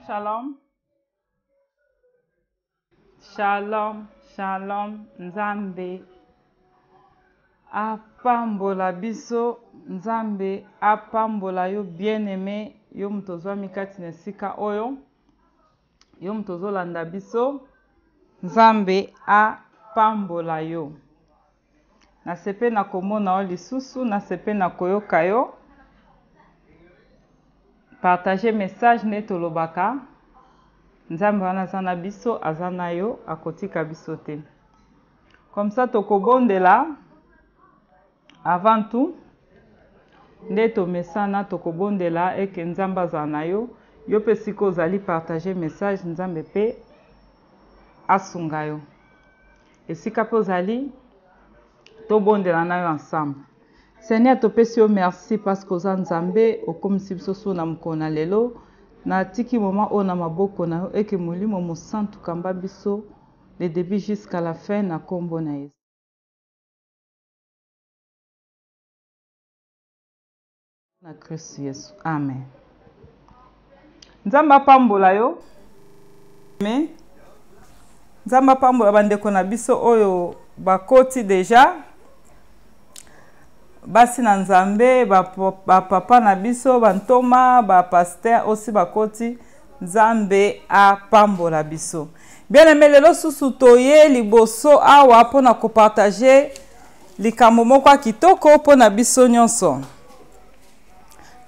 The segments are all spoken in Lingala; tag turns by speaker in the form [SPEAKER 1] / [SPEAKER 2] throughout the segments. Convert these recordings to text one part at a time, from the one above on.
[SPEAKER 1] Shalom. Shalom, shalom, Nzambe apambola biso, Nzambe apambola yo bien-aimé, yo moto ozwami kati na esika oyo, yo moto ozolanda biso, Nzambe apambola yo. Nasepeli na komona yo lisusu, nasepeli na koyoka yo. Partage message nde tolobaka. Nzambe wana aza na biso, aza na yo, akotika biso te. Comme ça tokobondela avant tout nde tomesana tokobondela eke Nzambe azala na yo. Yo mpe sika ozali partage message, Nzambe mpe asunga yo. Esika pe ozali, tobondela na yo ensemble. Seigneur, topesi yo merci parce que oza Nzambe, okomisi biso su na mokolo na lelo. Natiki moment oyo na maboko na yo eke Molimo Mosantu kamba biso le début jusqu'à la fin na kombo na Yesu. Na Kristu Yesu. Amen. Nzambe apambola yo. Amen. Nzambe apambola bandeko na biso oyo bakoti deja basi na Nzambe, bapapa na biso, bantoma, bapaster osi bakoti. Nzambe apambola biso. Bien aimé, lelo susu toye liboso awa mpona kopartage Likambo moko ya kitoko mpo na biso nyonso.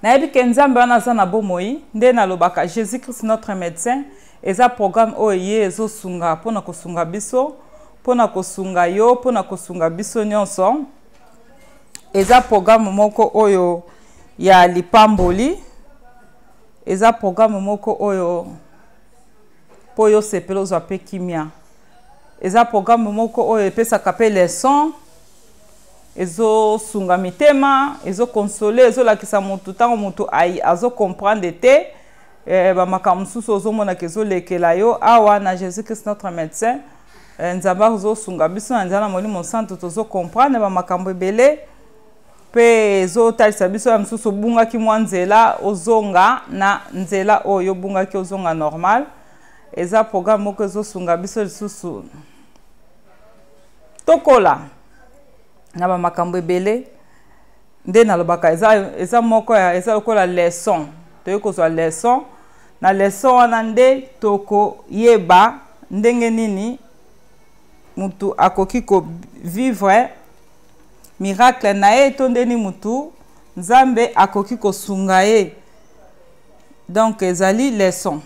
[SPEAKER 1] Nayebi ke Nzambe wana aza na bomoi, nde nalobaka Jesus Christ notre médecin eza programme oyo ye ezosunga mpo na kosunga biso, mpo na kosunga yo, mpo na kosunga biso nyonso. Eza programme moko oyo ya lipamboli, eza programme moko oyo mpo yo osepela ozwa mpe kimia. Eza programme moko oyo epesaka pe leçon, ezosunga mitema, ezokonsole, ezolakisa motu ntango motu azo comprendre te eh, bamakambo mosusu ozomonaka ezolekela yo. Awa na Jésus Christ notre médecin, eh, Nzambe azosunga biso na nzela na Molimo Santu, tozo comprendre bamakambo ebele mpe ezotalisa biso ya mosusu obungaki mwa nzela, ozonga na nzela oyo obungaki, ozonga normal. Eza programme moko ezosunga biso lisusu tokola na ba makambo ebele. Nde nalobaka eza, eza moko ya, eza lokola leçon, toyei kozwa leçon. Na leçon wana nde tokoyeba ndenge nini mutu akoki kovivre miracle na ye, to ndeni mutu Nzambe akoki kosunga ye. Donc ezali leçon.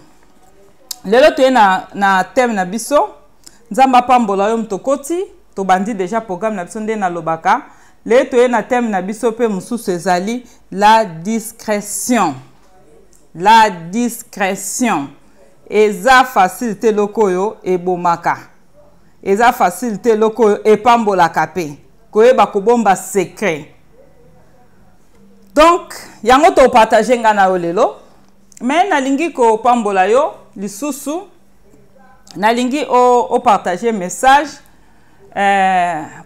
[SPEAKER 1] Lelo toye na thème na biso. Nzambe apambola yo moto okoti, tobandi déjà programme na biso nde nalobaka. Lelo toye na thème na biso pe mosusu ezali la discrétion. La discrétion. Eza facile te eloko oyo ebomaka. Eza facile te eloko oyo epambolaka pe. Koyeba kobomba secret. Donc yango to partager nga na yo lelo. Mais nalingi kopambola yo lisusu, nalingi o partager message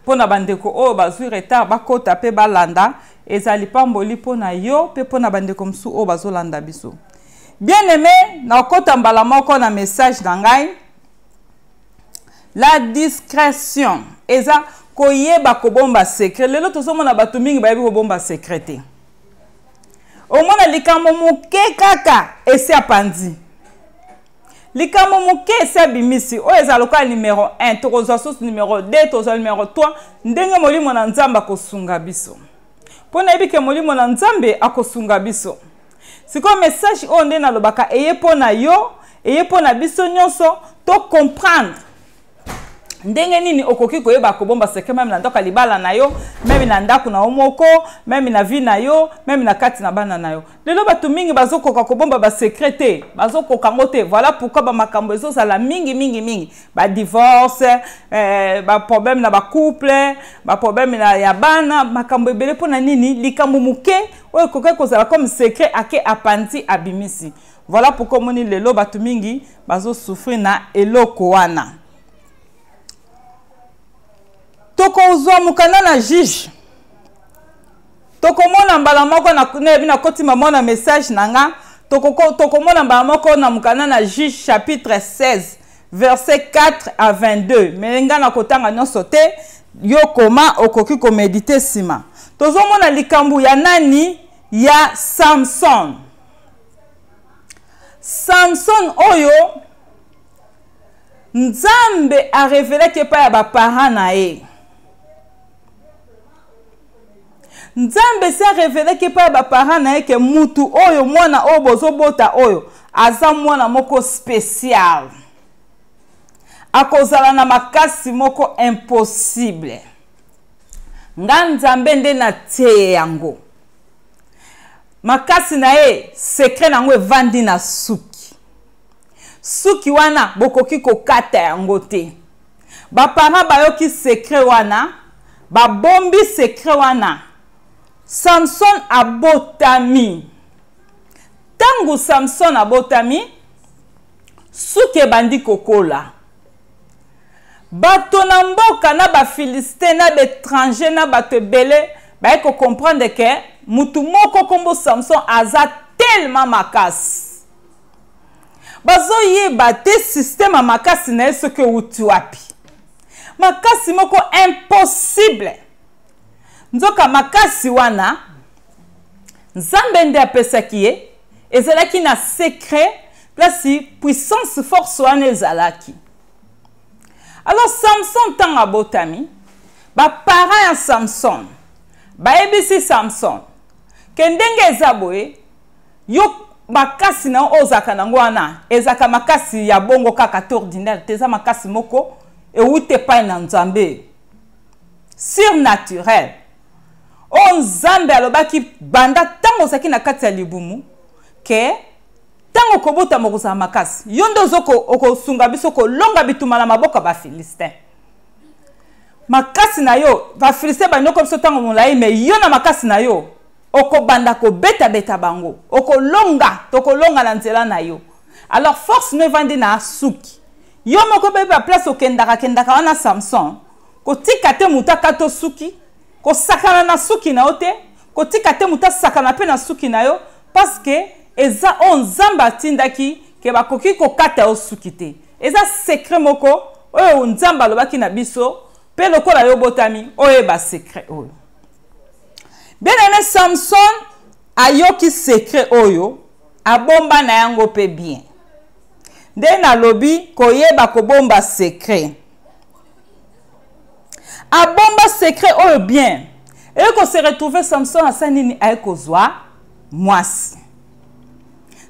[SPEAKER 1] pona bandeko oyo bazwi retard bakota pe balanda. Ezali pamboli pona yo pe pona bandeko mosusu oyo bazolanda biso. Bien aimé, nakota mbala moko na message na ngai. La discrétion eza koyeba kobomba secret. Lelo tozomona bato mingi bayebi kobomba secret te. Omona likambo moke kaka esi apanzi, likambo moke esi abimisi. Oyo eza lokola numero 1, tokozwa susu numero 2, tokozwa numero 3. Ndenge molimo na Nzambe akosunga biso, mpo nayebi ke molimo na Nzambe akosunga biso. Sikoyo message oyo nde nalobaka eye mpo na yo, eye mpo na biso nyonso, to comprendre ndenge nini okoki koyeba kobomba secret meme na ndako ya libala na yo, meme na ndako na yo moko, meme na vie na yo, meme na kati na bana na yo. Lelo bato mingi bazokoka kobomba ba secret te, bazokoka yango te. Voilà pourquoi ba makambo ezozala mingi mingi mingi, ba divorce, ba problème na ba couple, ba problème na ya bana, makambo ebele. Mpona nini? Likambo moke oyo ekoki kozala comme secret ake apanzi abimisi. Voilà pourquoi omoni lelo bato mingi bazosouffrir na eloko wana. Tokozwa mokanda na juge, tokomona mbala moko nayebi nakoti mama na message na nga. Tokomona mbala moko na mokanda na Juge chapitre 16 verset 4 à 22. Me ngai nakotanga nyonso te, yo koma okoki komedite nsima. Tozomona likambo ya nani? Ya Samson. Samson oyo Nzambe arevelaki epai ya baparent na ye. Nzambe si arevelaki epai ya baparent na ye ke mutu oyo, mwana oyo bozobota oyo, aza mwana moko spécial, akozala na makasi moko impossible. Nga Nzambe nde natie ye yango. Makasi na ye, secret na yango evandi na suki. Suki wana bokoki kokata yango te. Baparent bayoki secret wana, babombi secret wana. Samson abotami. Ntango Samson abotami, suki ebandi kokola. Bato na mboka na Bafilistin na baetranger na bato ebele baye kocomprendre ke mutu moko kombo Samson aza tellement makasi. Bazoyeba te système ya makasi na ye soki ewuti wapi. Makasi moko impossible. Nzoka makasi wana Nzambe nde apesaki ye, ezalaki na secret place puissance force wana ezalaki. Alors Samson ntango abotami, baparent ya Samson bayebisi Samson ke ndenge eza boye, yo makasi na yo oyo ozalaka nango wana ezalaka makasi ya bongo kaka te, ordinaire te, eza makasi moko ewuti epai na Nzambe, surnaturel, oyo Nzambe alobaki banda ntango ozalaki na kati ya libumu ke ntango okobotama okozala makasi, yo nde okosunga biso kolonga bitumba na maboko ya Bafilistin. Makasi na yo, Bafilistin banyoko biso ntango molai, me yo na makasi na yo okobanda kobetabeta bango, okolonga, tokolonga na nzela na yo. Alors force no evandi na suki. Yo moko mpe ba place okendaka kendaka wana Samson, kotika te moto akata suki, kosakana na suki na yo te, kotika te moto asakana mpe na suki na yo, parce que eza oyo Nzambe atindaki ke bakoki kokata yo suki te. Eza secret moko oyo Nzambe alobaki na biso, mpe lokola yo botami oyeba secret oyo. Bien-aimé, Samson ayoki secret oyo, abomba na yango mpe bien. Nde nalobi koyeba kobomba secret. Abomba secret oyo bien. Eye ko se retrouver Samson asali nini? Aye kozwa mwasi.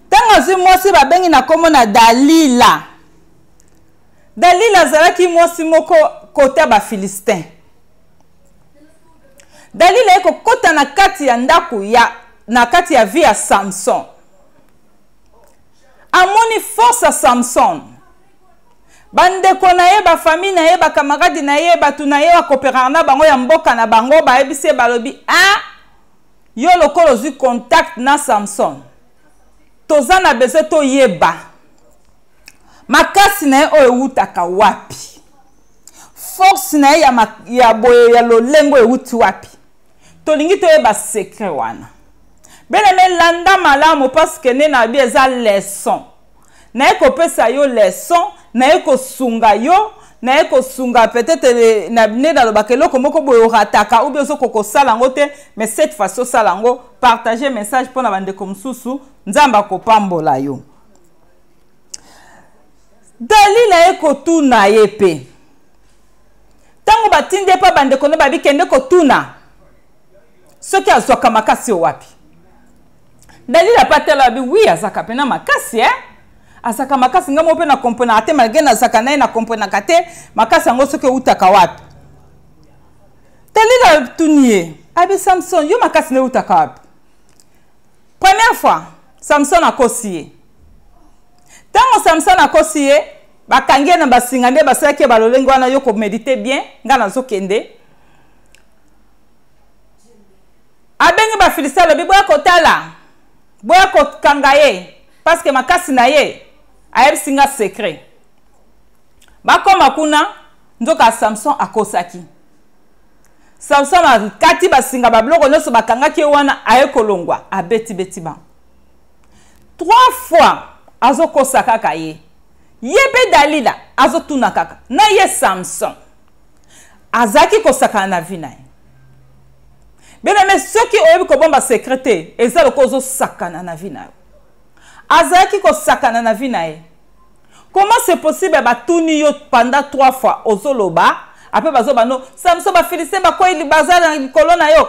[SPEAKER 1] Ntango azwi mwasi babengi na kombo na Dalila. Dalila azalaki mwasi moko kota ya Bafilistin. Dalila aye kokota na kati ya ndako ya na kati ya vie ya Samson. Amoni force ya Samson. Bandeko na ye, bafamille na ye, bakamaradi na ye, bato na ye bakoperaka na bango ya mboka na bango, bayebisi ye, balobi, ah, yo lokola ozwi contact na Samson, toza na besoin toyeba makasi na ye oyo ewutaka wapi, force na ye ya boye ya lolengo ewuti wapi, tolingi toyeba secret wana. Bien-aimé, landa malamu parce que nde na bi eza leçon. Naye kopesa yo leçon, naye kosunga yo, naye kosunga peut-être na nde nalobaka eloko moko boye orataka ou bien ozokoka kosala yango te, mais cette fois-ci osala yango. Partager message mpona bandeko mosusu, Nzambe akopambola yo. Dalila ye kotuna ye mpe ntango batindi ye mpa bandeko nde babi kende kotuna soki azwaka makasi oyo wapi. Dalila mpe atala abi wi, azaka mpena makasi, eh? Azaka makasi, ngai moko mpe na komprenaka te, malgre nazaka na ye na komprenaka te makasi yango soki eutaka wapi. Dalila atuni ye abi, Samson, yo makasi na eutaka wapi? Première fois Samson akosi ye. Ntango Samson akosi ye, bakangi ye na basinga nde basalaki ye balolenge wana. Yo komedite bien, ngai nazokende. Abengi Bafilistin, alobi boya kotala, boya kokanga ye parce que makasi na ye ayebisi nga secret. Bakoma kuna, nzoka Samson akosaki. Samson akati basinga babiloko nyonso bakangaki ye wana, aye kolongwa, abetibeti bango. Trois fois azokosa kaka ye. Ye mpe Dalila azotuna kaka na ye Samson. Azalaki kosakana na vie na ye. Bien aimé, soki oyebi kobomba secret te, eza lokola ozosakana na vie na yo. Azalaki kosakana na vie na ye. Comment c'est possible batuni yo pendant trois fois ozoloba après bazoba no Samson ba Philistin bakwei baza na likolo na yo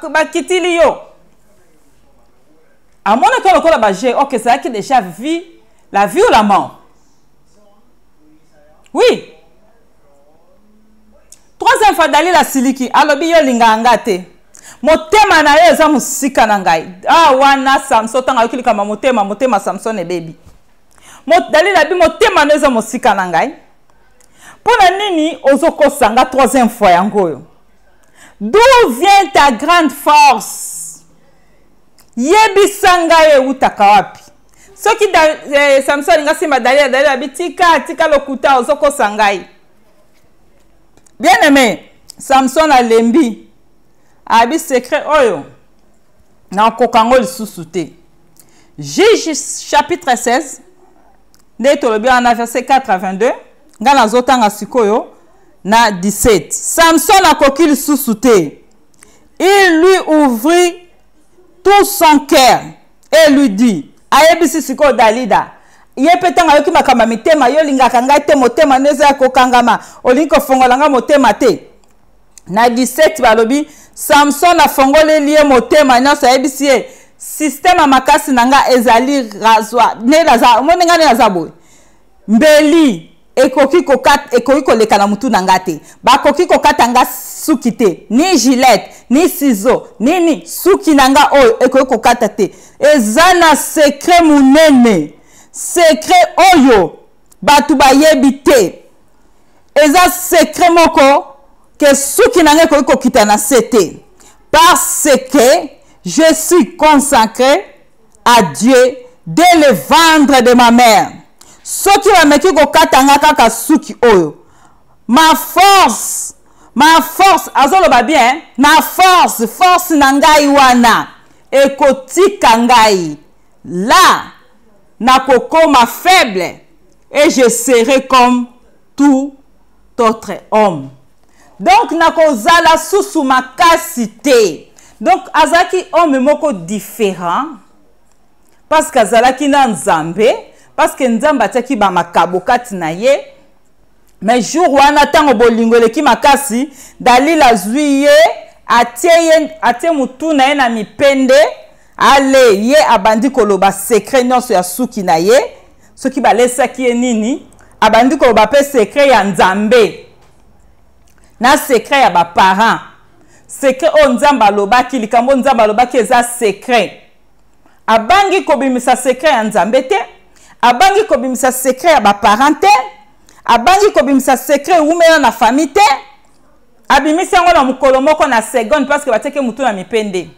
[SPEAKER 1] bakitili yo. Amonaki lokola ba jeu, ok, ezalaki déjà vie, la vie ou la mort. Oui. Troisième fois Dalila asiliki, alobi yo olingaka nga te. Motema na yo eza mosika na ngai. Ah wana Samson ntango ayoki likambo ya motema, motema Samson ebebi. Dalila abi motema na yo eza mosika na ngai. Mpo na nini ozokosa nga troisième fois yango oyo? D'où vient ta grande force? Yebisa ngai ewutaka wapi? Soki Samson alinga simba Dalila, Dalila abi tika, tika lokuta, ozokosa ngai. Bien aimé, Samson alembi. Abi secret oyo nakoka yango lisusu te. Juge chapitre 16 nde tolobi wana verset 4 à 22, nga nazotanga sikoyo na 17. Samson akoki lisusu te. Il lui ouvrit tout son cœur et lui dit, ayebisi sikoyo Dalida, ye mpe ntango ayoki makambo ya mitema, yo olingaka ngai te, motema nde eza ya kokangama, olingi kofongola ngai motema te. Na 17 balobi Samson afongoleli ye motema nyonso, ayebisi ye système ya makasi na ngai ezali rasoir, nde naza, omoni ngai nde naza boye, mbeli ekoki kokata, ekoki koleka na mutu na nga te, bakoki kokata nga suki te, ni gilette ni ciseau nini, suki na nga oyo ekoki kokata te. Eza na secret monene, secret oyo bato bayebi te, eza secret moko ke suki na nga ekoki kokita na se te, parce que je suis consacré à Dieu dès le ventre de ma mère. Soki bameki kokata nga kaka suki oyo, ma force, ma force, azoloba bien, ma force, force na ngai wana ekotika ngai là, nakokoma faible et je serai comme tout autre homme. Donc nakozala susu makasi te. Donc azalaki homme moko différent parce que azalaki na Nzambe, parce que Nzambe atiaki ba makabo kati na ye. Mais jour wana tango bolingo eleki makasi, Dalila azwi ye, atie ye, atie mutu na ye na mipende, ale ye abandi koloba secret nyonso ya suki na ye, soki balesaki ye nini, abandi koloba pe secret ya Nzambe na secret ya ba parents, secret oyo Nzambe alobaki, likambo Nzambe alobaki eza secret. Abangi kobimisa secret ya Nzambe te, abangi kobimisa secret ya ba parents te, abangi kobimisa secret ewumela na famille te, abimisi yango na mokolo moko na seconde parce que batiaki mutu na mipende.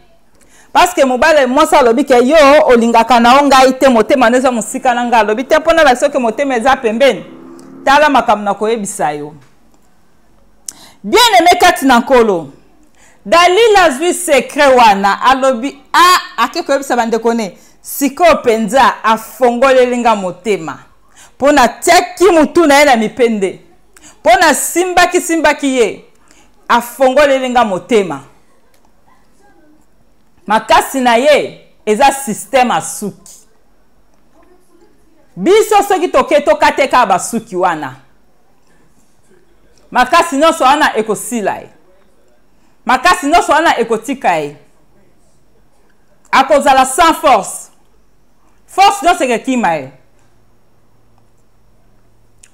[SPEAKER 1] Parce que mobali mwasi alobi ke yo olingaka na yo ngai te, motema no eza mosika na ngai, alobi te mpona la soki motema eza pembeni, tala makambo na koyebisa yo. Bien aimé kati na Nkolo, Dalila azwi secret wana, alobi a ake koyebisa bandeko ne, sikoyo mpenza afongoleli nga motema mpo natiaki mutu na ye na mipende, mpo nasimbaki simbaki ye, afongoleli nga motema. Makasi na ye eza système ya suki. Biso soki toke tokate kaka basuki wana, makasi nyonso wana ekosila ye, makasi nyonso wana ekotika ye, akozala sans force, force nyonso ekekima ye.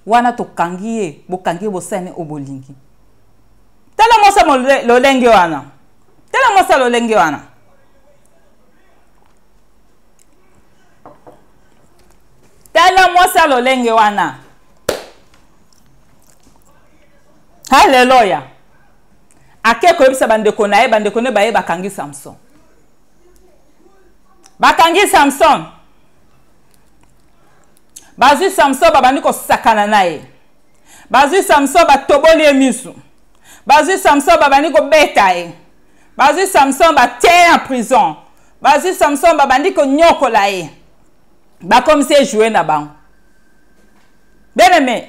[SPEAKER 1] Wana tokangi ye, bokangi ye, bosani oyo bolingi. Tala mwasi lolenge wana, tala mwasi lolenge wana. Tala mwasi lolenge wana. Haleluya. Ake koyebisa bandeko na ye, bandeko ne baye bakangi Samson. Bakangi Samson. Bazwi Samson babandi kosakana na ye. Bazwi Samson batoboli ye misu. Bazwi Samson babandi kobeta ye. Bazwi Samson batie na prison. Bazwi Samson babandi konyokola ye. Bakomisi ye joue na bango. Bien aimé,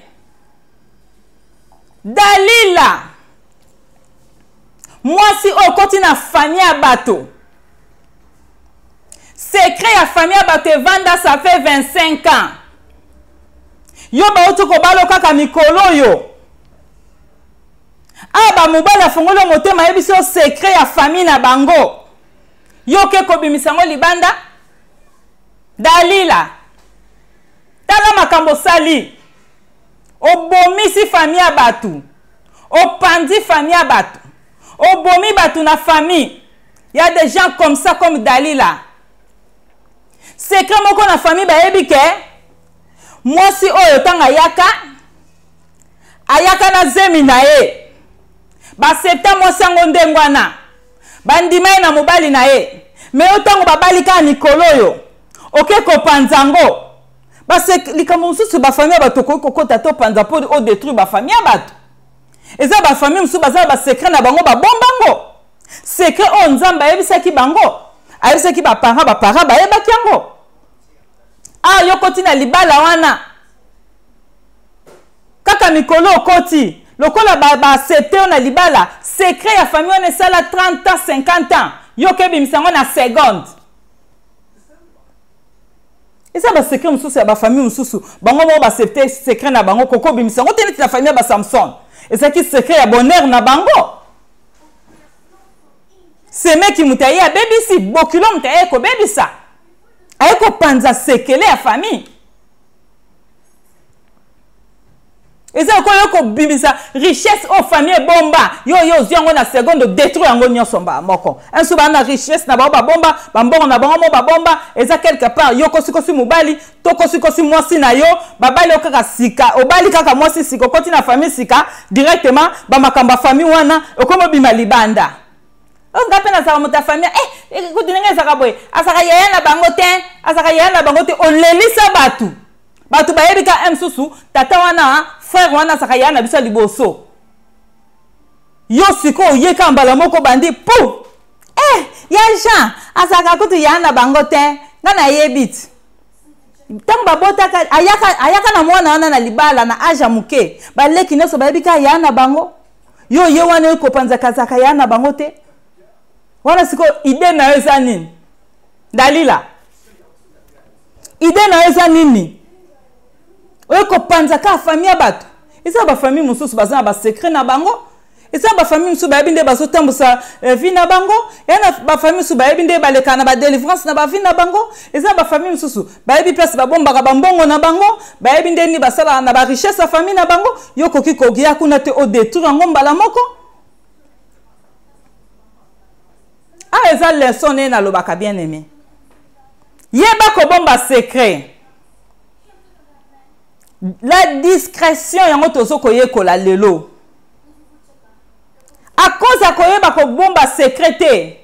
[SPEAKER 1] Dalila, mwasi oyo okoti na famille ya bato, secret ya famille ya bato evanda, ça fait 25 ans. Yo bauti kobalo kaka mikolo oyo. Awa bamobali afongoli yo motema, ayebisi yo secret ya famille na bango, yo oke kobimisa yango libanda. Dalila, tala makambo osali. Obomisi famille ya bato, opanzi famille ya bato, obomi bato na famille. Ya des gens comme ça, comme Dalila. Secret moko na famille bayebi ke mwasi oyo ntango ayaka, ayaka na zemi na ye, basepta mwasi yango ndenge wana, bandima ye na mobali na ye. Me yo ntango babali kaka mikolo oyo, oke kopanza yango. Base likambo mosusu, bafamille ya bato okoki kokota to panza mpo odétruire bafamille ya bato. Eza bafamille mosusu baza na basecret na bango, babombango secret oyo Nzambe ayebisaki bango, ayebisaki baparent, baparent bayebaki yango. Ah, yo koti na libala wana kaka mikolo okoti, lokola baaccepte yo na libala, secret ya famille wana esala 30 ans, 50 ans, yo okebimisa yango na seconde. Eza basecret mosusu ya bafamille mosusu, bango moko baaccepte secret na bango, koko obimisa yango te. Neti na famille ya baSamson, ezalaki secret ya bonheur na bango. Semeki moto aye abebisi, bokilo moto aye kobebisa, aye kopanza sekele ya famille. Eza lokola yo kobimisa richesse oyo famille ebomba, yo yo ozwi yango na seconde, odétruire yango nyonso mbala moko. Insu baa na richesse na bango, babomba bambongo na bango mo, babomba eza quelque part. Yo kosikosi mobali to kosikosi mwasi na yo, babali yo kaka sika, obali kaka mwasi sika, okoti na famille sika, directement bamakambo ya famille wana okomi obima libanda. Oyo nga mpe nazalaka moto ya famille, eh, kutu ndenge ezalaka boye, azalaka yaya na bango te, azalaka yaya na bango te. Olelisa bato, bato bayebi ka mosusu tata wana, frère wana azalaka yaya na biso ya liboso. Yo sikoyo oyeka mbala moko, bandi pu, eh, ya Jean azalaka kutu yaya na bango te. Nga nayebi ti ntango babotaka, ayaka, ayaka na mwana wana na libala na age ya moke, baleki nyonso bayebi ka yaya na bango. Yo ye wana oyo kopanzaka, azalaka yaya na bango te. Wana sikoyo idée na yo eza nini, Dalila? Idée na yo eza nini? Oyo kopanza kaka famille ya bato. Eza bafamille mosusu baza na basecret na bango, eza bafamille mosusu bayebi nde bazotambusa vie na bango, eya na bafamille mosusu bayebi nde balekaka na badelivrance na bavie na bango, eza na bafamille mosusu bayebi place babombaka bambongo na bango, bayebi nde nini basalaka na barichesse ya famille na bango. Yo okoki koya kuna te, odétruire yango mbala moko. Awa eza leçon nde nalobaka, bien aimé, yeba kobomba secret, la discrétion. Yango tozo koyekola lelo. À cause ya koyeba kobomba secret te,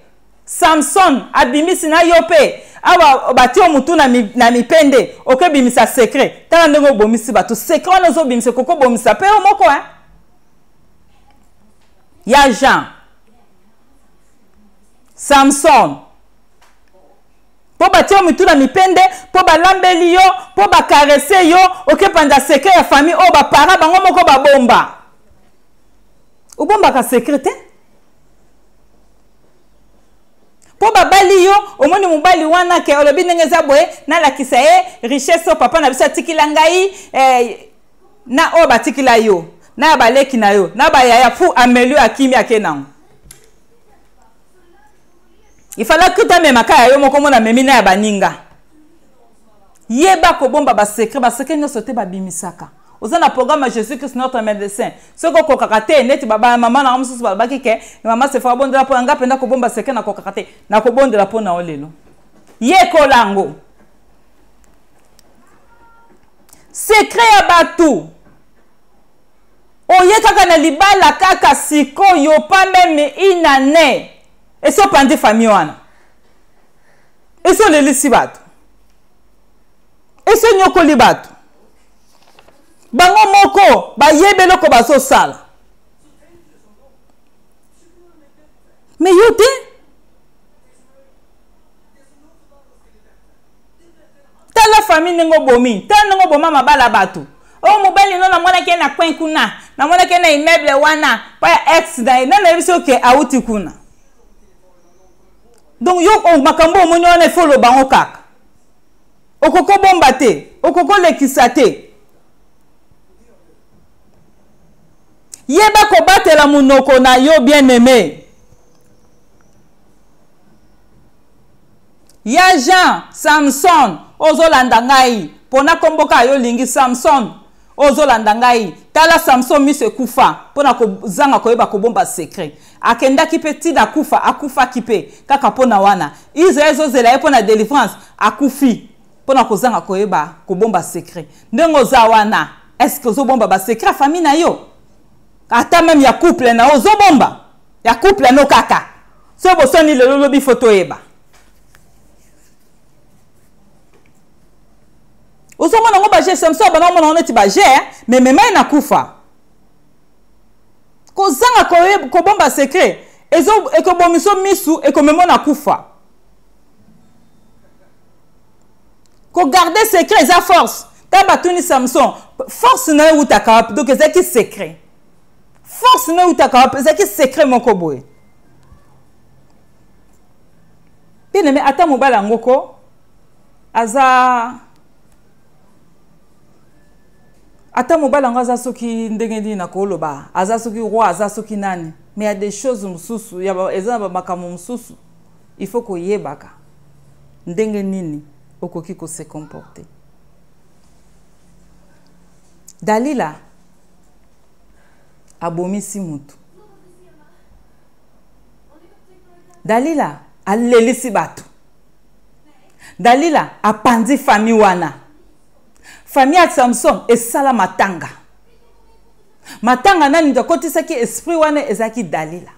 [SPEAKER 1] Samson abimisi na yo mpe awa batie yo motu na mipende, okebimisa secret. Tala ndenge obomisi bato. Secret wana ozobimisa, ekoki obomisa mpe yo moko, hein? Ya Jean, Samson, mpo batie yo mitu na mipende, mpo balambeli yo, mpo bacaresser yo, okepanza secret ya famille oyo bapara bango moko babomba. Obombaka secret te mpo babali yo, omoni mobali wana ke olobi ndenge eza boye, nalakisa ye richesse oyo papa na biso atikila ngai, eh, na oyo batikila yo na ya baleki na yo na bayaya fu ameli yo, akimi, ake nango. Ifala kuta amemaka ya yo moko, mona amemi na ya baninga. Yeba kobomba basecret. Basecret nyonso te babimisaka. Oza na programme ya Jésus Christ notre médecin, soki okokaka te, neti bamama nanga mosusu balobaki ke mama Sefa abondela mpo na nga mpenza kobomba secret, nakokaka te, nakobondela mpo na yo lelo. Yekola yango. Secret ya bato, oye kaka na libala kaka sikoyo, pas même une année, esi opandi famille wana, esi olelisi bato, esi onyokoli bato. Bango moko bayebi eloko bazosala, mais yo te. Tala famille. famille ndenge obomi, tala ndenge oboma mabala bato. Oyo mobali no namonaki ye na coin kuna, namonaki ye na immeuble wana mpo ya ex na ye. Nani ayebisi yo ke awuti kuna? Donc yo, oh, makambo omoni wana ifo oloba yango kaka, okoki obomba te, okoki olekisa te. Yeba kobatela monoko na yo, bien aimé. Ya Jean Samson, ozolanda ngai mpona kombo kaka yo olingi Samson, ozolanda ngai. Tala Samson, miso ekufa mpona kozanga koyeba kobomba secret. Akendaki mpe ntina akufa, akufaki mpe kaka mpona wana. Israel ezozela ye mpona délivrance, akufi mpona kozanga koyeba kobomba secret. Ndenge oza wana, est-ce que ozobomba basecret ya famille na yo? Ata même ya couple na yo ozobomba? Ya couple no kaka so bosoni lelo, lobi fo toyeba. Ozomona yango baje Samson, bana omona yango neti baje, mais mema ye na kufa. Kozanga kobomba secret ekobomiso misu, ekomema na kufa. Kogarde secret eza force. Ta batuni Samson, force na ye eutaka wapi? Donc ezalaki secret. Force na ye eutaka wapi? Ezalaki secret moko boye. Bien aimé, ata mobali yango ko aza, ata mobali yango aza soki ndenge nini, nakoloba aza soki roi, aza soki nani, mais ya des choses mosusu, eza na bamakambo mosusu il faut koyebaka ndenge nini okoki kose comporter. Dalila abomisi mutu, Dalila alelisi bato, Dalila apanzi famille wana. Famille ya Samson esala matanga. Matanga nani moto akotisaki esprit wana? Ezalaki Dalila.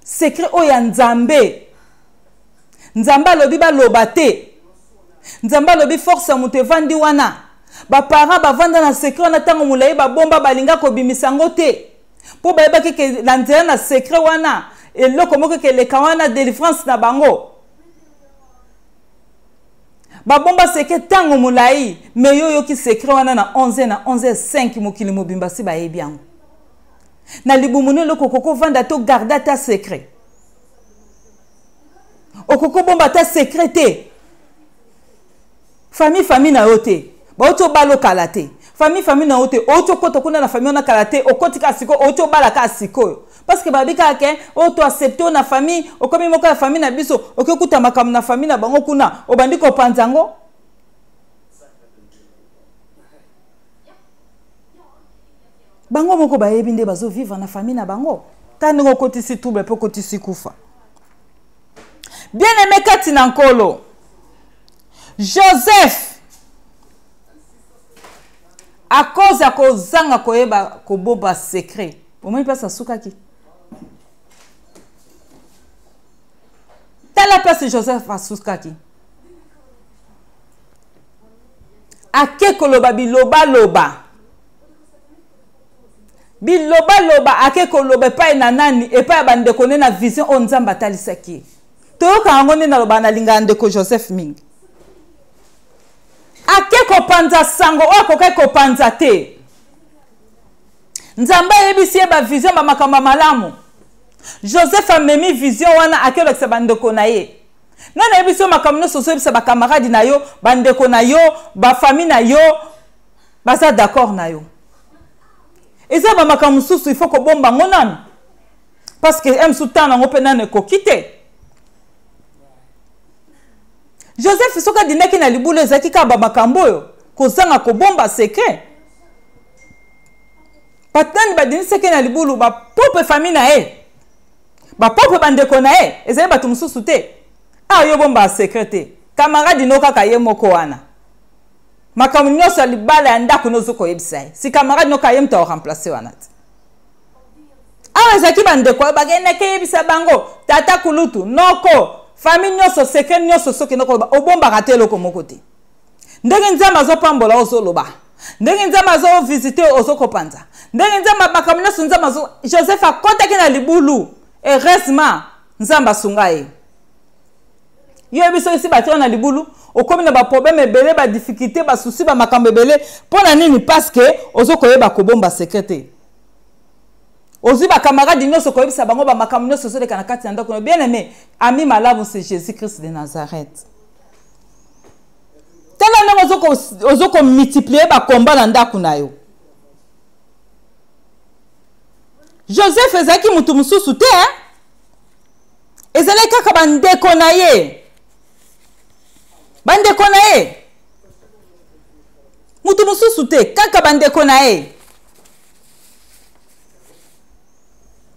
[SPEAKER 1] Secret oyo ya Nzambe, Nzambe alobi baloba te. Nzambe alobi force ya moto evandi wana. Baparent bavanda na secret wana ntango molai, babomba, balinga kobimisa yango te mpo bayebaki ke na nzela na secret wana eloko moko ekeleka wana, délivrance na bango. Babomba secret ntango molai, mais yo oyoki secret wana na 11 na 11 5, mokili mobimba si bayebi yango. Na libumu no eloko okoki ovanda te, ogarde ata secret, okoki obomba ata secret te. Famille, famille na yo te, bauti obala okala te. Famille, famille na yo te, outi okota kuna na famille wana kala te, okoti kaka sikoyo, outi obala kaka sikoyo, parce que babi kaka ke oyo to accepte oyo na famille, okomi moko ya famille na biso. Okoki kuta makambo na famille na bango kuna, obandi kopanza yango. Bango moko bayebi nde bazovivre na famille na bango. Ta ndenge okotisi trouble mpe okotisi kufa. Bien aimé kati na Nkolo, Joseph, à cause ya kozanga koyeba kobomba secret, omoni mpasi asukaki. Tala mpasi Joseph asukaki, ake koloba bilobaloba, bilobaloba, ake koloba epai na nani? Epai ya bandeko nde na vision oyo Nzambe atalisaki ye. Toyoka yango nde naloba, nalingaka ndeko Joseph mingi. Ake kopanza sango oyo akokaki kopanza te. Nzambe ayebisi ye bavision, bamakambo ya malamu. Joseph amemi vision wana, ake olakisa bandeko na ye. Ngai nayebisi yo, makambo nyonso ozoyebisa bakamaradi na yo, bandeko na yo, bafamille na yo, baza d'accord na yo. Eza bamakambo mosusu il faut kobomba yango nanu, parce que mosusu ntango yango mpe nanu ekoki te. Joseph soki adindaki na libulu, ezalaki kaka bamakambo oyo kozanga kobomba secret. Bato nani badindisaki na libulu? Bapropre famille na ye, bapropre bandeko na ye, ezali bato mosusu te. Awa yo bomba secret te, camarade no kaka ye moko wana, makambo nyonso ya libala, ya ndako nozo koyebisa ye. Si camarade no kaka ye moto akoremplace wana te. Awa ezalaki bandeko oyo bakendaki eyebisa bango, tata kulutu, noko, famille nyonso, secret nyonso. Soki nokoloba, obombaka te eloko moko te. Ndenge Nzambe azopambola, ozoloba. Ndenge Nzambe azovisite, ozokopanza. Ndenge Nzambe, makambo nyonso Nzambe azo. Joseph akɔtaki na libulu, heureusement Nzambe asunga ye. Yo yebi soki si batia na libulu, okomi na baproblème ebele, badifficulté, basusi, bamakambo ebele. Mpo na nini? Parce que ozo koyeba kobomba secret te. Ozwi bacamarade nyonso koyebisa bango bamakambo nyonso ezoleka na kati ya ndako. Bien aimé, ami malamu, c'est Jésus Christ de Nazareth. Tala ndenge ozo komultiplie bakomba na ndako na yo. Joseph ezalaki motu mosusu te, eh? Ezalaki kaka bandeko na ye, bandeko na ye, motu mosusu te, kaka bandeko na ye.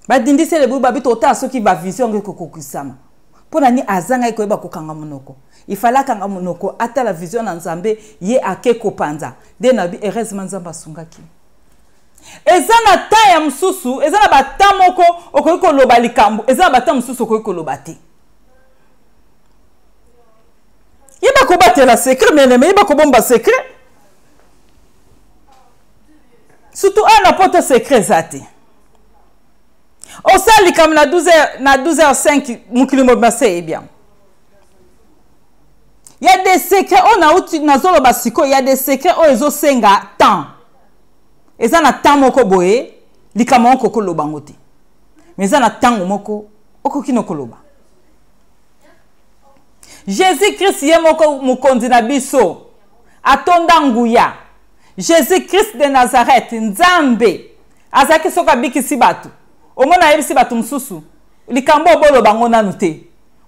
[SPEAKER 1] Badindisi elebu babi totala soki bavision yango ekokokisama. Mpo na nini azangaki koyeba kokanga monoko? Ifale akanga monoko, atala vision na Nzambe, ye ake kopanza nde na bi. Heureusement Nzambe asungaki. Eza na temps ya mosusu, eza na batemps moko okoki koloba likambo, eza na batemps mosusu okoki koloba te. Yeba kobatela secret, bien-aimé, yeba kobomba secret, surtout awa na Poto. Secret eza te. Osala likambo na 12, na 12 h 5, mokili mobima se eyebi yango. Ya des secrets oyo nauti nazoloba sikoyo, ya des secrets oyo ezosenga temps. Eza na temps moko boye likambo yango okokoloba yango te, mais eza na ntango moko okoki no koloba. Jésus Christ ye moko, mokonzi na biso atonda nguya, Jésus Christ de Nazareth, Nzambe azalaki soki abikisi bato, omona ayebisi bato mosusu likambo oyo boloba yango nanu te.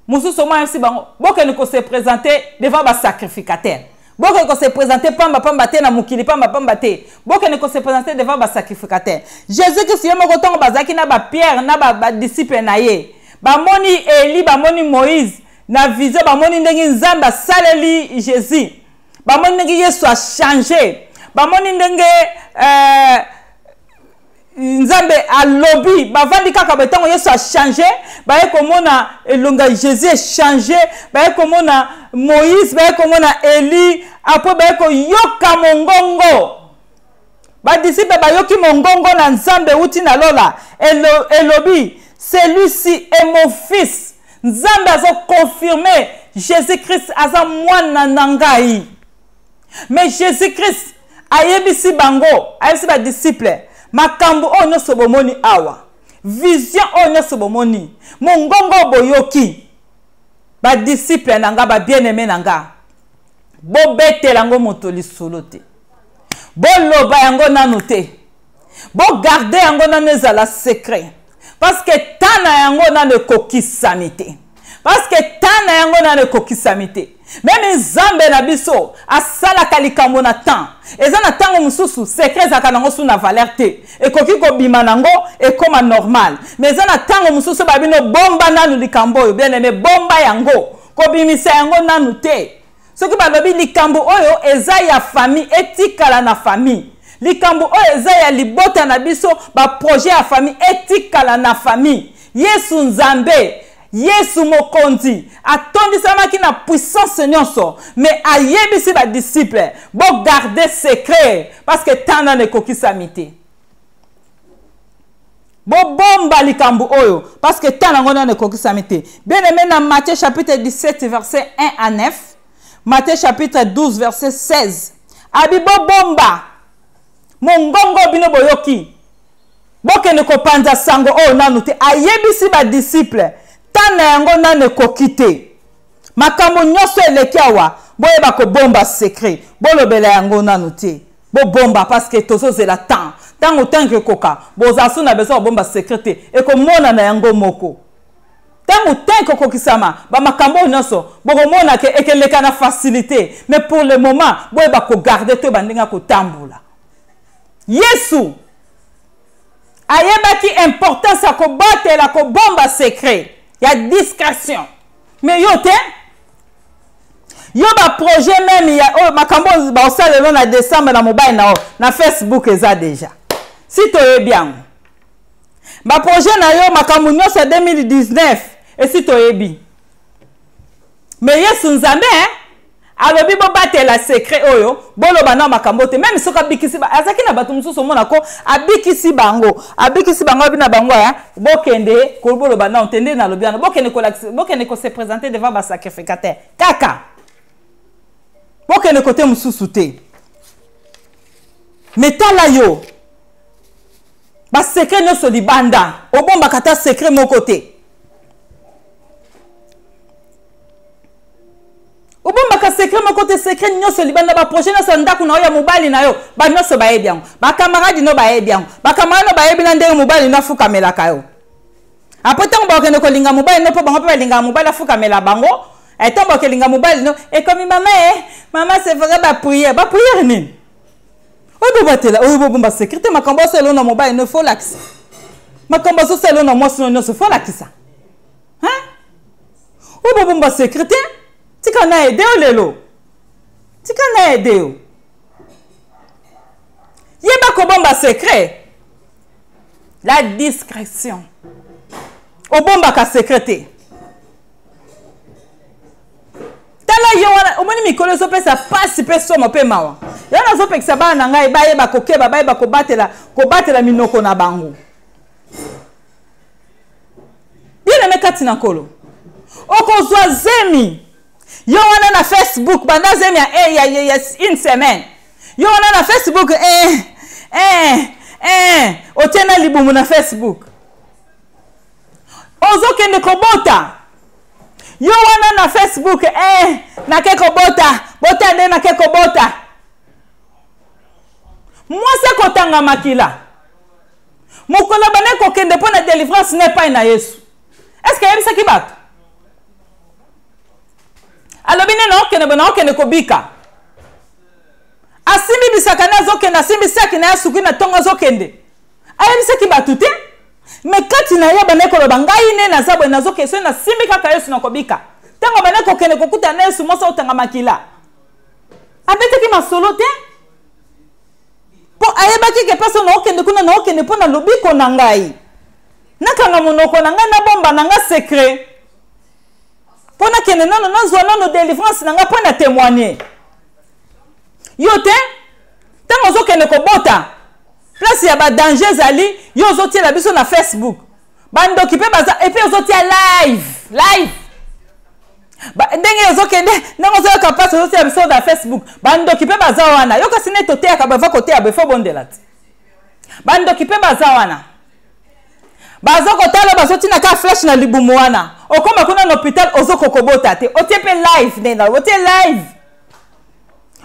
[SPEAKER 1] Mosusu omona ayebisi bango: bokende kose présenter devant basacrificateur, bokende kose présenter pamba pamba te na mokili, pamba pamba te, bokende kose présenter devant basacrificateur. Jésus Christ ye moko, ntango bazalaki na bapierre na badisciple na ye, bamoni Eli, bamoni Moïse na vision, bamoni ndenge Nzambe asaleli Jésus, bamoni ndenge Yesu achange, bamoni ndenge Nzambe alobi. Bavandi kaka boye, ntango Yesu achange, baye komona elonga Jésus echange, baye komona Moïse, baye komona Eli. Après baye koyoka mongongo, badisciple bayoki mongongo na Nzambe euti na lola, elobi: "Celui-ci est mon fils." Nzambe azoconfirme Jésus Christ aza mwana na ngai. Mais Jésus Christ ayebisi bango, ayebisi badisciple: makambo oyo nyonso bomoni awa, vision oyo nyonso bomoni, mongongo oyo boyoki, badisciple na nga, babien-aimé na nga, bobetela yango moto lisolo te, boloba yango nanu te, bogarde yango nanu, ezala secret, parce que temps na yango nanu ekokisami te, parce que temps na yango nanu ekokisami te. Même Nzambe na biso asalaka likambo na temps. Eza na ntango mosusu secret ezalaka nango su na valeur te, ekoki kobima nango, ekóma normal. Mais eza na ntango mosusu babino: bomba nanu likambo oyo, bien aimé, bomba yango, kobimisa yango nanu te. Soki balobi likambo oyo eza ya famille, etikala na famille. Likambo oyo eza ya libota na biso, baprojet ya famille, etikala na famille. Yesu Nzambe, Yesu mokonzi atondisamaki na puissance nyonso, mais ayebisi badisciple: bogarde secret, parce que temps nano ekokisami te. Bobomba likambo oyo, parce que temps yango nano ekokisami te. Bien aimé, na Matthieu chapitre 17 verset 1 à 9, Matthieu chapitre 12 verset 16, abi: bobomba mongongo bino boyoki, bokende kopanza sango oyo nanu te. Ayebisi badisciple: temps na yango nanu ekoki te. Makambo nyonso eleki awa, boyeba kobomba secret, bolobela yango nanu te, bobomba, parce que tozozela temps. Ntango ntango ekoka, bozala so na besoin kobomba secret te, ekomonana yango moko. Ntango temps ekokokisama, bamakambo oyo nyonso bokomona ke ekeleka na facilité. Mais pour le moment, boyeba kogarde, toyeba ndenge ya kotambola. Yesu ayebaki importance ya kobatela, kobomba secret, ya discrétion. Mais yo te, yo baprojet même ya oyo makambo oyo baosala lelo na décembre na mobali na yo, na Facebook eza déjà. Si toyebi yango, baprojet na yo, makambo nyonso ya 2019, esi toyebi. Mais Yesu Nzambe Alobi bobatela secret oyo, boloba na makambo te. Même soki abikisi ba, azalaki na bato mosusu omona ko abikisi bango, abikisi bango abi na bango ya bokende ko boloba na te nde nalobi wana, bokende kolakisa, bokende ko se présenter devant ba sacrificateur kaka, bokende kote mosusu te. Mais tala yo ba secret nyonso libanda, obombaka ata secret moko te. Obombaka secret moko te, secret nyonso libanda, ba projet nyonso ya ndako na yo, ya mobali na yo, ba nyonso bayebi yango, ba camarade no bayebi yango, ba camarade no bayebi na ndenge mobali no afukamelaka yo. Après ntango bakokende kolinga mobali no, mpo bango mpe balingaka mobali afukamela bango, ntango bakolinga mobali no ekomi mama e mama, c'est vrai, ba prière, ba prière nini oyo bobatela, oyo bobomba secret te. Makambo asala na mobali no fo lakisa, makambo azosala na mwasi no nyonso fo lakisa, hein? Oyo bobomba secret te, tika na aide yo lelo, tika na aide yo. Yeba kobomba secret, la discrétion. Obombaka secret te. Tala yo wana, omoni mikolo ezopesa pasi mpe somo mpe mawa. Yo nazopekisa bana na ngai bayeba kokeba, bayeba kobatela, kobatela minoko na bango. Bien-aimé kati na Nkolo, okozwa zemi yo wana na Facebook banda zemi ya une semaine, yo wana na Facebook otie na libumu na Facebook, ozokende kobota yo wana na Facebook, nake kobota, bota nde nake kobota. Mwasi akotanga makila mokolo bande kokende mpo na délivrance na epai na Yesu. Est-ce que ayebisaki bato? Alobi nde naokende bo, naokende kobika. Asimbi bisaka nde azokende, asimbi saki na ye asuki na ntongo azokende. Ayebisaki bato te, me kati na ye abandaki koloba ngai nde naza boye, nazokende, soki nasimbi kaka Yesu nakobika. Ntango abandaki kokende kokutana na Yesu, mwasi aotanga makila, abetaki masolo te, mpo ayebaki ke mpasi naokende kuna, naokende mpo na lobiko na ngai, nakanga monoko na ngai, nabomba na ngai secret mpo nakende nano nazwa nano délivrance na ngai mpo na témoigner. Yo te, ntango ozokende kobota, place ya badanger ezali, yo ozotiela biso na Facebook, bandoki mpe baza, epuis ozotia live, live ndenge ozokende, ndenge ozoyoka mpasi, ozotia biso na Facebook, bandoki mpe baza wana. Yo kasi nde toteyaka bava koteya boye, fo bondela te. Bandoki mpe baza wana, bazokotala, bazotina ka flash na libumu wana, okoma kuna na hôpital ozokokobota te, otie mpe live nde na otie live,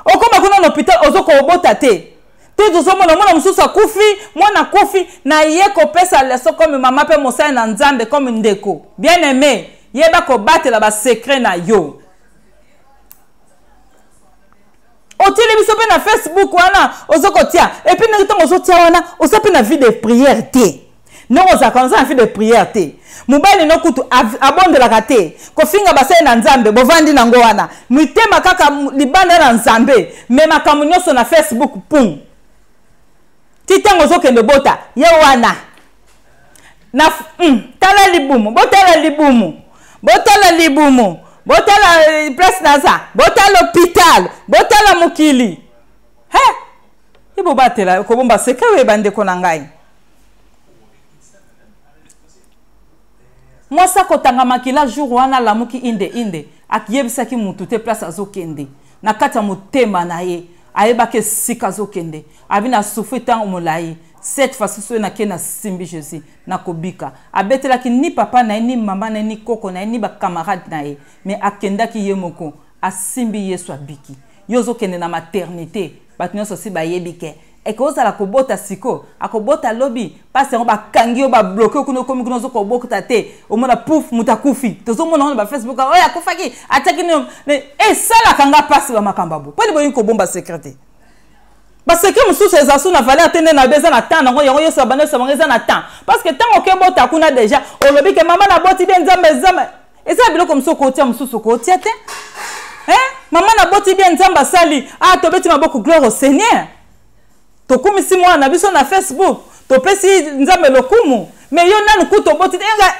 [SPEAKER 1] okoma kuna na hôpital ozokobota te te. Tozomona mwana mosusu akufi, mwana akufi. Na ye kopesa leso comme mama mpe mosali na Nzambe, comme ndeko bien aimé, yeba kobatela basecret na yo. Otieli biso mpe na Facebook wana, ozokotia, epuis ndenge ntango ozotia wana, oza mpe na vie de prière te. Ndenge ozalaka, oza na vie de prière te. Mobali no kutu abondelaka te, kofinga basali na Nzambe, bovandi nango wana, mitema kaka libanda na Nzambe, me makambo nyonso na Facebook pum. Ti ntango ozokende bota ye wana na tala libumu, botala libumu, botala libumu, botala place naza, botala hôpital, botala mokili. He, ibobatela kobomba secret oyo, bandeko na ngai. Mwasi akotanga makila jour wana, alamuki inde inde, akiyebisaki mutu te place azokende. Na kati ya motema na ye ayebaki esika azokende. Abi na souffri ntango molai, cette fois soki nake nasimbi Jésus nakobika. Abetelaki ni papa na ye, ni mama na ye, ni koko na ye, ni bacamarade na ye, mais akendaki ye moko, asimbi Yesu, abiki. Yo ozokende na maternité, bato nyonso si bayebi ke ekozala kobota siko, akobota lobi, mpasi yango bakangi yo, babloke yo kuna, okomi kuna ozokobota te, omona pouf, moto akufi. Tozomona wana bafacebook oyo akufaki, atiaki nini. Esalaka nga mpasi bamakambo abo. Mponi bolingi kobomba secret te? Basecret mosusu eza su na valeur te. Nde na be eza na temps nango, yango nyonso banda nyonso bango eza na temps, parce que ntango okebota kuna déjà olobi ke mama naboti bien, Nzambe, Nzambe. Eza biloko mosusu okotia, mosusu okotia te. Mama naboti bien, Nzambe asali, ah, tobeti maboko, gloire au Seigneur, tokumisi mwana na biso na Facebook, topesi Nzambe lokumu. Mais yo nanu kutu oboti te, enga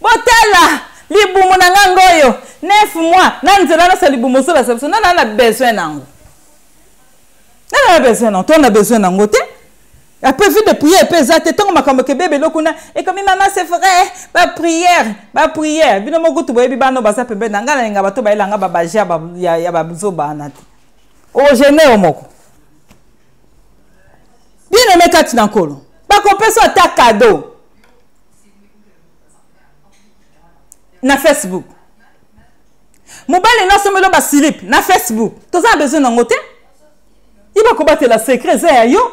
[SPEAKER 1] botala libumu na nga ngoyo 9. 9 mois na nzela nasa libumu ozolakisa biso nana na besoin nango nana na besoin nango to na besoin nango te. Après vie de prière mpe eza te ntango makambo ekebebe eloko kuna ekomi mama c'est vrai baprière baprière bino moko kutu boyebi bana baza pembeni na ngai nalinga bato bayela nga babaje ya bazoba wana te ogene yo moko bien aime kati na nkolo bakopesa ata kado na facebook mobali nasombeli basilipe na facebook toza na besoin nango te. Yeba kobatela secret eza ya yo.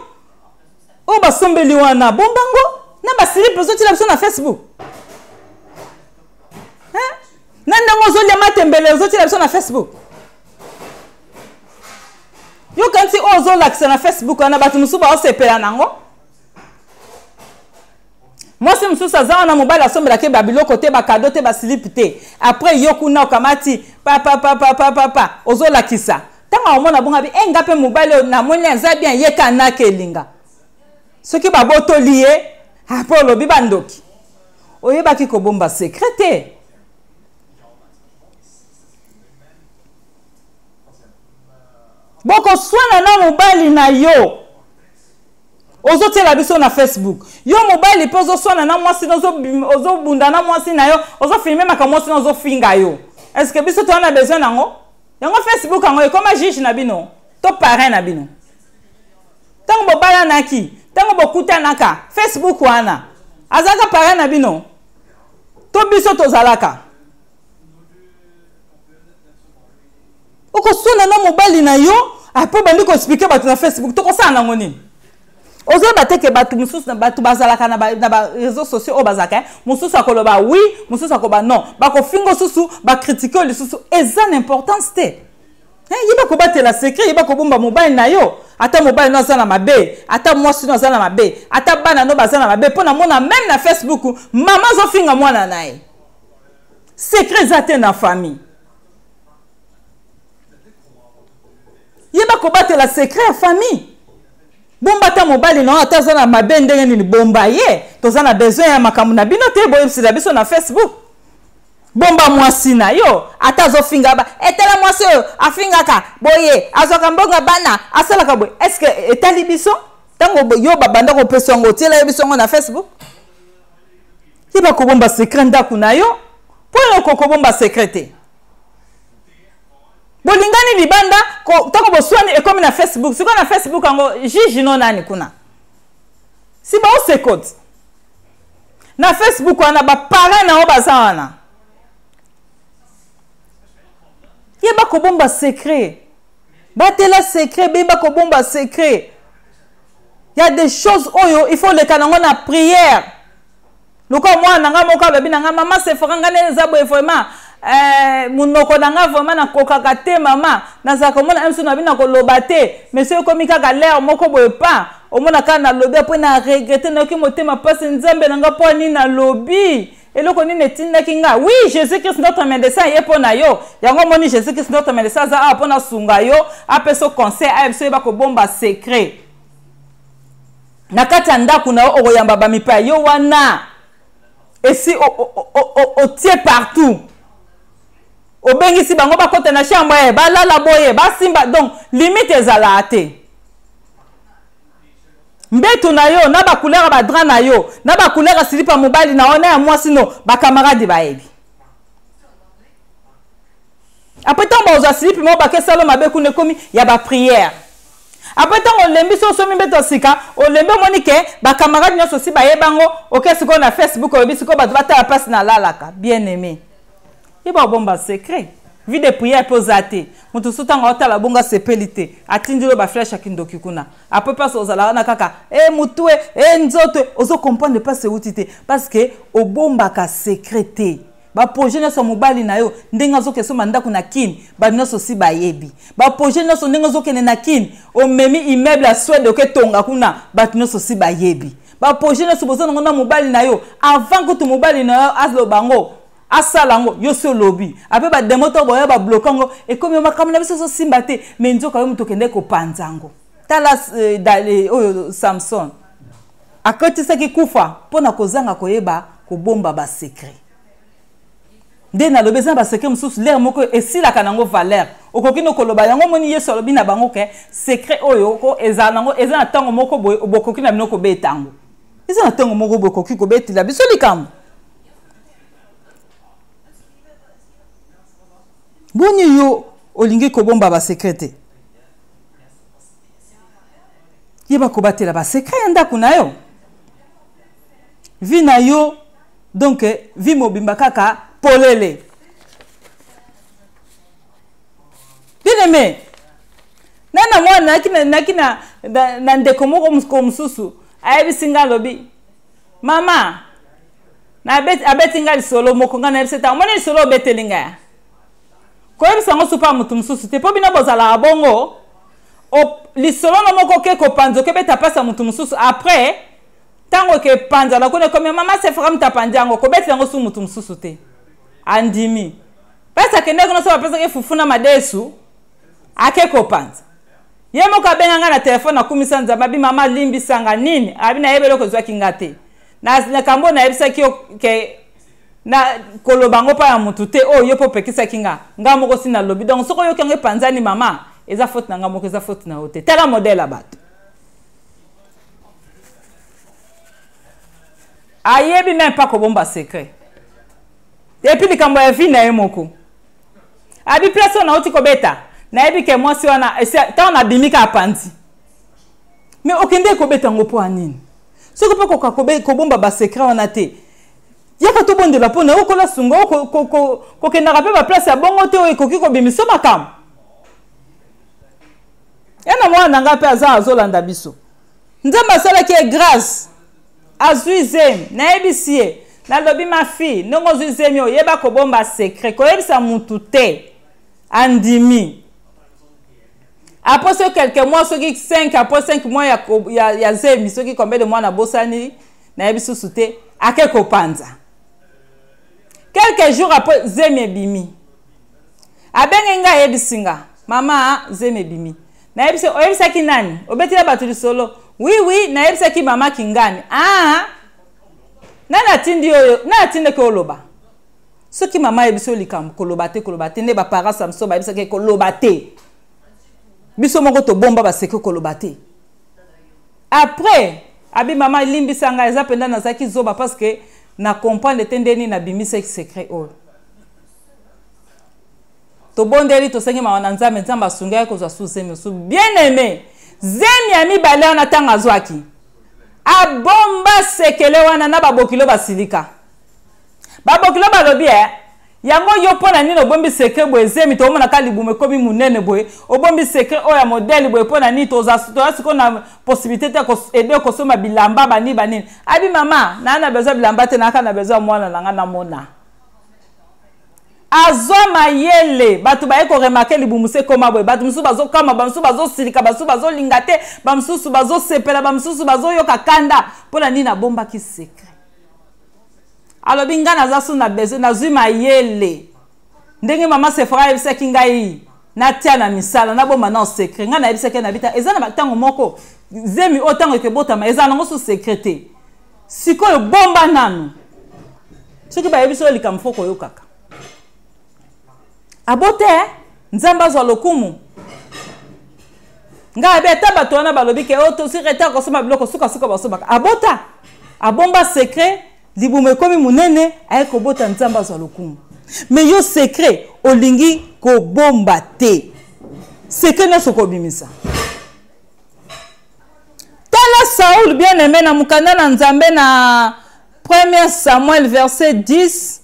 [SPEAKER 1] Oyo basombeli wana bombango na basilipe ozotiela biso na Facebook. Hein? Na ndenge ozolia matembele ozotiela biso na Facebook. Yo kanti oyo ozolakisa na Facebook wana bato mosusu baosepela nango. Mwasi mosusu aza wana mobali asombelaki ye babiloko te bakado te basilipe te apres yo kuna okamati papapapapapa ozolakisa ntango akomona bongo abi e nga mpe mobali oyo namoni aza bien ye ka naka elinga soki babotoli ye apres olobi bandoki oyebaki kobomba secret te. Bokoswana na mobali na yo ozotiela biso na Facebook. Yo mobali mpe ozoswana na mwasi na ozobunda na mwasi na yo, ozofilme makambo mwasi na ozofinga yo. Est-ce que biso toza na besoin nango? Yango Facebook yango ekoma juge na bino to parrain na bino. Ntango bobalanaki, ntango bokutanaka, Facebook wana azalaka parrain na bino to biso tozalaka? Okoswana na mobali na yo apres obandi koexplike bato na Facebook, tokosala nango nini? Ozoyeba te ke bato mosusu na bato bazalaka na ba réseaux sociaux oyo bazalaka, mosusu akoloba oui, mosusu akoloba non, bakofinga mosusu, bakritike oyo lisusu, eza na importance te. Yeba kobatela secret, yeba kobomba mobali na yo, ata mobali no aza na mabe, ata mwasi no aza na mabe, ata bana no baza na mabe, mpo namona meme na Facebook mama azofinga mwana na ye. Secret eza te na famille. Yeba kobatela secret ya famille. Bomba ata mobali na yo ata aza na mabe ndenge nini, bomba ye. Toza na besoin ya makambo na bino te, boyebisela biso na Facebook. Bomba mwasi na yo ata azofinga ba etala mwasi oyo afingaka boye, azwaka mbongo ya bana, asalaka boye. Est-ce que etali biso? Ntango yo babanda kopesa yango, otiela ye biso yango na Facebook. Yeba kobomba secret ndako na yo, mpo yo okokobomba secret te. Bolingani libanda, ntango boswani ekomi na Facebook. Sikoyo na Facebook yango juge no nani kuna? Si baosekoti na Facebook wana, ba parrain na yo baza wana. Yeba kobomba secret, batela secret, beba kobomba secret. Il y a des choses oyo il faut leka nango na prière. Lokola mwana na nga moko alobi na nga, mama Sephora, nga nde naza boye vraiment, monoko na nga vraiment nakokaka te mama, nazalaka komona mso na bino nakoloba te, mais soki ekomi kaka l'heure moko boye pa omona kaka nalobi, apres na regrette, nayoki motema mpasi, nzambe na nga mpo nini nalobi, eloko nini etindaki nga. Oui, Jésus-Christ notre médecin ye mpo na yo. Yango omoni Jésus-Christ notre médecin aza awa mpo na sunga yo, apesa yo conseil, ayebisa yo yeba kobomba secret. Na kati ya ndako na yo okoyamba ba mipaya yo wana esi otie partout, obengisi bango bakota na chambre, balala boye, basimba, donc limite ezalaka te. Mbeto na yo na ba couleur ya ba drap na yo na ba couleur ya silipa mobali na yo na ya mwasi no, ba camarade bayebi. Après ntango bazwa silipi moko bakesalo mabe kuna ekomi ya ba prière. Après ntango olembi so osomi mbeto ya sika, olembi omoni ke ba camarade nyonso si bayebango, oke sikoyo na Facebook olobi sikoyo bato batala place nalalaka. Bien aimé, yeba obomba secret. Vie de prière mpe oza te. Moto mosusu ntango aotala bongo asepeli te, atindi yo ba flèche ya kindoki kuna. Après place ozalaka wana kaka, mutu e, nzoto, ozo comprendre place euti te parce que obombaka secret te. Ba projet nyonso ya mobali na yo ndenge azokende soma ndako na Kin, ba nyonso si bayebi. Ba projet nyonso ndenge ozokende na Kin, omemi immeuble ya Suède oketonga kuna, bato nyonso si bayebi. Ba projet nyonso boza nango na mobali na yo, avant kutu mobali na yo aloba ngo, asala ngo, yo si olobi. Après ba démon to boya ba bloquer ngo, ekomi makambo na biso so simba te, mais nzoka yo moto okende kopanza ngo. Tala oyo Samson akotisaki kufa mpona kozanga koyeba kobomba ba secret. Nde nalobi eza na basecret mosusu lere moko esilaka nango valeur, okoki no koloba yango. Omoni, Yesu alobi na bango ke secret oyo ko ezala nango, eza na ntango moko boye bokoki na bino kobeta yango, eza na ntango moko boye okoki kobetela biso likambo. Boni yo olingi kobomba basecret te? Yeba kobatela basecret ya ndako na yo, vie na yo. Donc vie mobimba kaka polele. Bien aimé, na na mwana naki na, naki na, na, na ndeko moko mosusu ayebisi nga, alobi mama abeti nga lisolo moko. Nga nayebisi ete omoni lisolo obeteli nga, koyebisa yango supa moto mosusu te, mpo bino bozalaka bongo, lisolo no moko oke kopanza, okebeta mpasi ya moto mosusu. Après ntango ekepanzana kuna, ekomi mama Sefra moto apandi yango, kobetela yango su moto mosusu te. Andimi mpasi, akendaki kuna so bapesaki fufu na madesu, ake kopanza. Ye moko abenga ngai na telefone, akumisa Nzambe, abi mama limbisanga. Nini? Abi nayebi eloko ezwaki nga te na likambo nayebisaki yo ke na koloba yango mpa ya motu te, oyo yo mpo opekisaki nga, nga moko si nalobi. Donc soki oyoki yango epanzani, mama, eza faute na nga moko, eza faute na yo te. Tala modele ya bato, ayebi meme pas kobomba secret. Et puis likambo ya vie na ye moko, abi place oyo nauti kobeta, nayebi ke mwasi wana ntango nabimi ka apanzi. Mais okende kobeta yango mpo ya nini? Soki mpe koka kobomba basecret wana te, yaka tobondela mpo na yo okola sunga. Kokendaka mpe baplace ya bongo te oyo ekoki kobimisa makambo ye. Na mwana na ngai mpe aza azolanda biso, Nzambe asalaki ye grâce, azwi zemi. Nayebisi ye, nalobi ma fille, ndenge ozwi zemi, oyeba kobomba secret, koyebisa mutu te. Andimi. Après soki quelques mois, soki 5, après 5 mois ya zemi, soki combien de mois, nabosani, nayebi susu te, ake kopanza. Quelques jours après, zemi ebimi. Abengi ngai, ayebisi nga: mama, zemi ebimi. Nayebisi: oyebisaki nani? Obetela bato lisolo? Oui, nayebisaki mama Kingani. Ah, nani atindi oyo? Nani atindaki oloba? Soki mama ayebisi oyo likambo, koloba te, koloba te. Nde baparents ya biso bayebisaki koloba te, biso moko tobomba baseke, koloba te. Après abi: mama, limbisa ngai, eza mpenza nazalaki zoba, parce que na comprendre te nde nini nabimisaki secret oyo. Tobondeli, tosengi mawa na Nzambe, Nzambe asungi, aye kozwa su zemi mosusu. Bien aimé, zemi ya mibale wana, ntango azwaki, abomba sekele wana na babokilo. Basilika, babokilo balobi: e yango yo, mpo na nini obombi secret boye? Zemi tomonaka libumu ekomi monene boye, obombi secret oyo ya modele boye, mpo na nini? Toza sikoyo na possibilité te ede kosomba bilamba banini banini. Abi: mama, naa na besoin bilamba te, naaka na besoin ya mwana na nga namona azwa mayele. Bato baye koremarquer libumu se ekoma boye, bato mosusu bazokama, bamosusu bazosilika, bamosusu bazolinga te, bamosusu bazosepela, bamosusu bazoyoka kanda. Mpo na nini abombaki secret? Alobi: ngai naza so na besoin, nazwi mayele ndenge mama Sefora ayebisaki ngai natia na misala, nabomba na secret. Ngai nayebisaki na bita, eza na ntango moko zemi oyo ntango ekebotama, eza nango so secret te. Sikoyo bomba nanu, soki bayebisi oyo likambo fo koyokaka. Abote, Nzambe azwa lokumu. Ngai abe ata bato wana balobi ke oyo tosi retard kosomba biloko, sukasuka basombaka. Abota, abomba secret, libumu ekomi monene, aye kobota, Nzambe azwa lokumu. Mais yo secret olingi kobomba te, secret nyonso kobimisa. Tala Saul, bien aimé, na mokanda na Nzambe na 1 Samuel verset 10,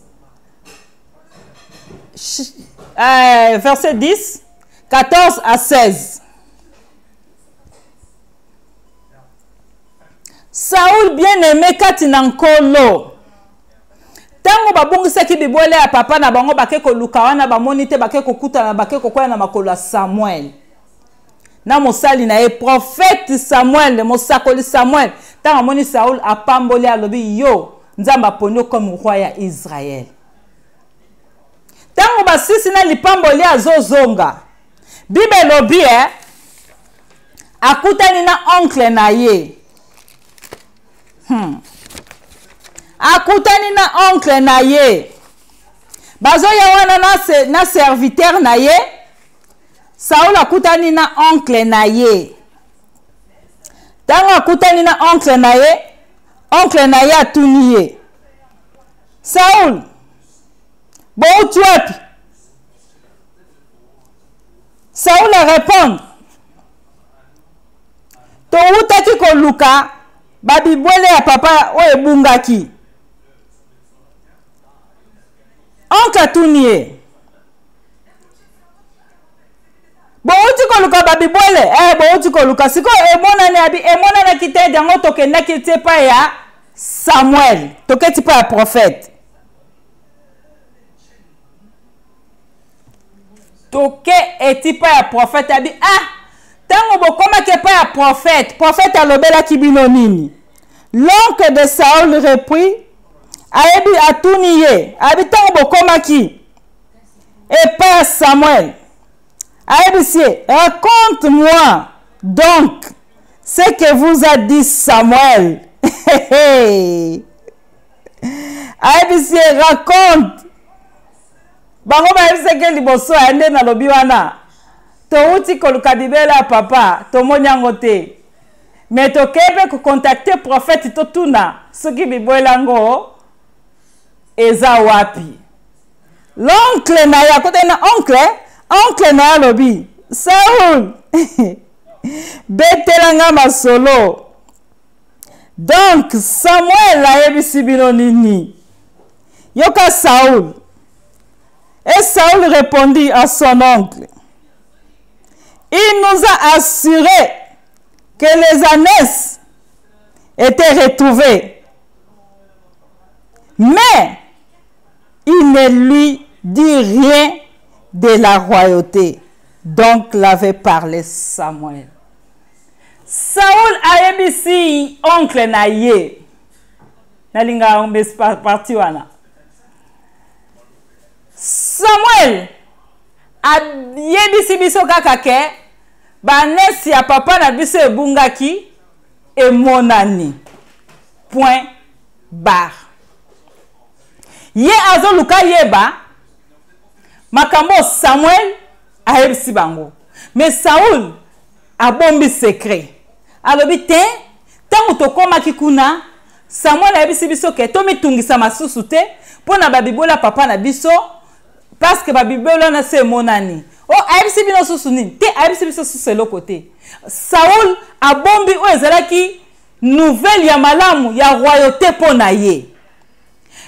[SPEAKER 1] verset 10, 14 à 16. Saul, bien aimé kati na Nkolo, ntango babungisaki bibwele ya papa na bango, bake koluka wana, bamoni te, bake kokutana, bake kokwea na makolo ya Samuel na mosali na ye, prophète Samuel, mosakoli Samuel. Ntango amoni Saul, apamboli, alobi: yo, Nzambe aponi yo comme roi ya Israel. Ntango basisi na lipamboli, azozonga, Bible elobi e akutani na oncle na ye. Akutani na oncle na ye. Bazoya wana na, na serviteur na ye. Saul akutani na oncle na ye. Ntango akutani na oncle na ye, oncle na ye atuni ye, Saul, bouti wapi? Saul arépondre, towutaki koluka babibwele ya papa oyo ebungaki. Oncle atuni ye, bowuti koluka babibwele? Eh, bowuti koluka sikoyo emonani? Abi emonanaki te, yango tokendaki ti epai ya Samuel, toketi epai ya prophète, toke eti epai ya prophète. Abi ah, ntango bokomaki epai ya prophète, prophète alobelaki bino nini? L'oncle de Saul reprit, ayebi atuni ye, abi ntango bokomaki epai ya Samuel, ayebisi ye, raconte moi donc ce que vous a dit Samuel. Ayebisi ye, raconte. Bango bayebisaki liboso ya nde nalobi wana, towuti koluka bibele ya papa, tomoni yango te, me tokei mpe kocontacte prophète, totuna soki bibwele yango eza wapi. L'oncle na ye akotaki na oncle, oncle na ye alobi, Saul, betela nga masolo. Donc Samuel ayebisi bino nini? Yoka Saul. Et Saul répondit à son oncle, il nous a assuré que les ânesses étaient retrouvées, mais il ne lui dit rien de la royauté. Donc l'avait parlé Samuel. Saul ayebisi oncle na ye, nalingaka mbesi parti wana, Samuel ayebisi biso kaka ke banesi ya papa na biso ebungaki emonani, point barre. Ye azoluka yeba makambo Samuel ayebisi bango, mais Saul abombi secret, alobi te ntango tokomaki kuna, Samuel ayebisi biso ke tomitungisa masusu te mpo na babibola papa na biso, parce que babibola wana se emonani. O ayebisi bino susu nini? Te, ayebisi biso susu eloko te. Saul abombi oyo ezalaki nouvelle ya malamu ya royauté mpo na ye,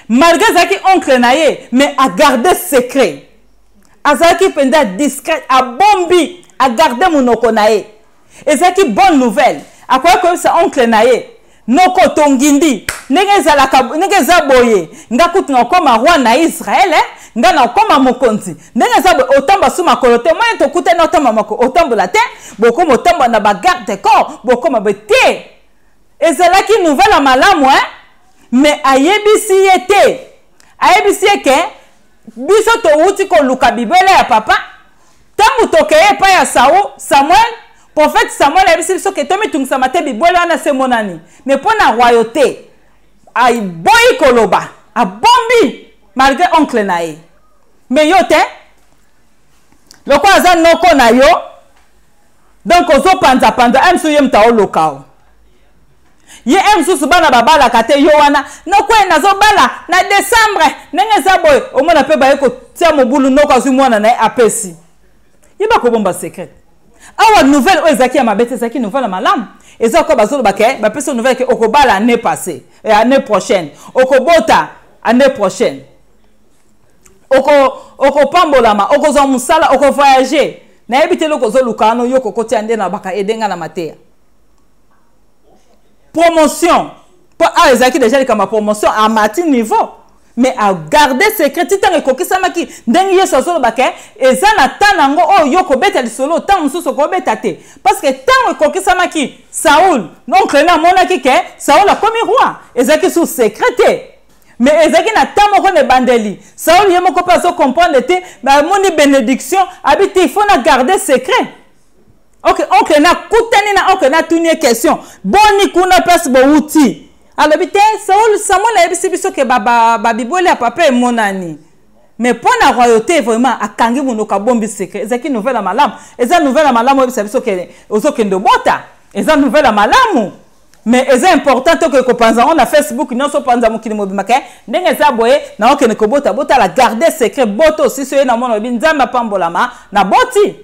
[SPEAKER 1] malgré ezalaki oncle na ye, mais agarde secret, azalaki mpenza discret, abombi, agarde monoko na ye. Ezalaki bonne nouvelle, akoki koyebisa oncle na ye, noko, tongindi ndenge ezalaka, ndenge eza boye, nga kutu nakokoma roi na Israele, eh? Nga nakokoma mokonzi, ndenge eza boye, otamba su makolo te, moye tokutani, otamba makolo, otambola te, bokoma otambola na bagarde corps, bokoma boye te. Ezalaki nouvelle ya malamu, eh? Mais ayebisi ye te, ayebisi ye ke biso towuti koluka bibele ya papa, ntango tokeye epai ya Saul, Samuel, prophète Samuel ayebisi biso ke tomitungisama te, bibwele wana se emonani. Mais mpo na royauté aboyi koloba, abombi malgré oncle na ye. Mais yo te, lokola aza noko na yo, donc ozopanzapanza ye mosusu, ye moto aoloka o ye e mosusu, bana babalaka te, yo wana noko ye nazobala na décembre, ndenge eza boye, omona mpe baye kotia mobulu, noko azwi mwana na ye apesi ye. Bakobomba secret. Awa nouvelle oyo ezalaki ya mabe te, ezalaki nouvelle ya malamu. Eza ko bazoloba ke bapesi nouvelle ke okobala année passée, année prochaine okobota, année prochaine okopambolama, okozwa mosala, okovoyage. Nayebi te eloko ozoluka wana, yo kokotia nde na baka edenga na mateya promotion, mpo awa ezalaki deja likambo ya promotion, amati niveau, mais agarde secret ti ntango ekokisamaki. Ndenge Yesu azoloba ke eza na ntango yango oyo yo kobeta lisolo, ntango mosusu okobeta te, parce que ntango ekokisamaki, Saul oncle na amonaki ke Saul akomi roi, ezalaki sous secret te. Mais ezalaki na temps moko na ebandeli, Saul ye moko mpe azocomprendre te, amoni bénédiction, abi te, il faut na garder secret. Ok, oncle na akutani na oncle na atuni ye question, boni kuna place bowuti? Alobi te, Saul, Samuel ayebisi biso ke babibwele ya papa emonani. Mais mpo na royauté, vraiment akangi monoko, abombi secret. Ezalaki nouvelle ya malamu, eza nouvelle ya malamu. Oyebisa biso ke ozokende obota, eza nouvelle ya malamu, mais eza important tokoki kopanza yango na Facebook nyonso, opanza mokili mobimba ke ndenge eza boye, naokende kobota. Botala, garde secret, bota osisi oye na mwana, oyebi Nzambe apambolama na boti.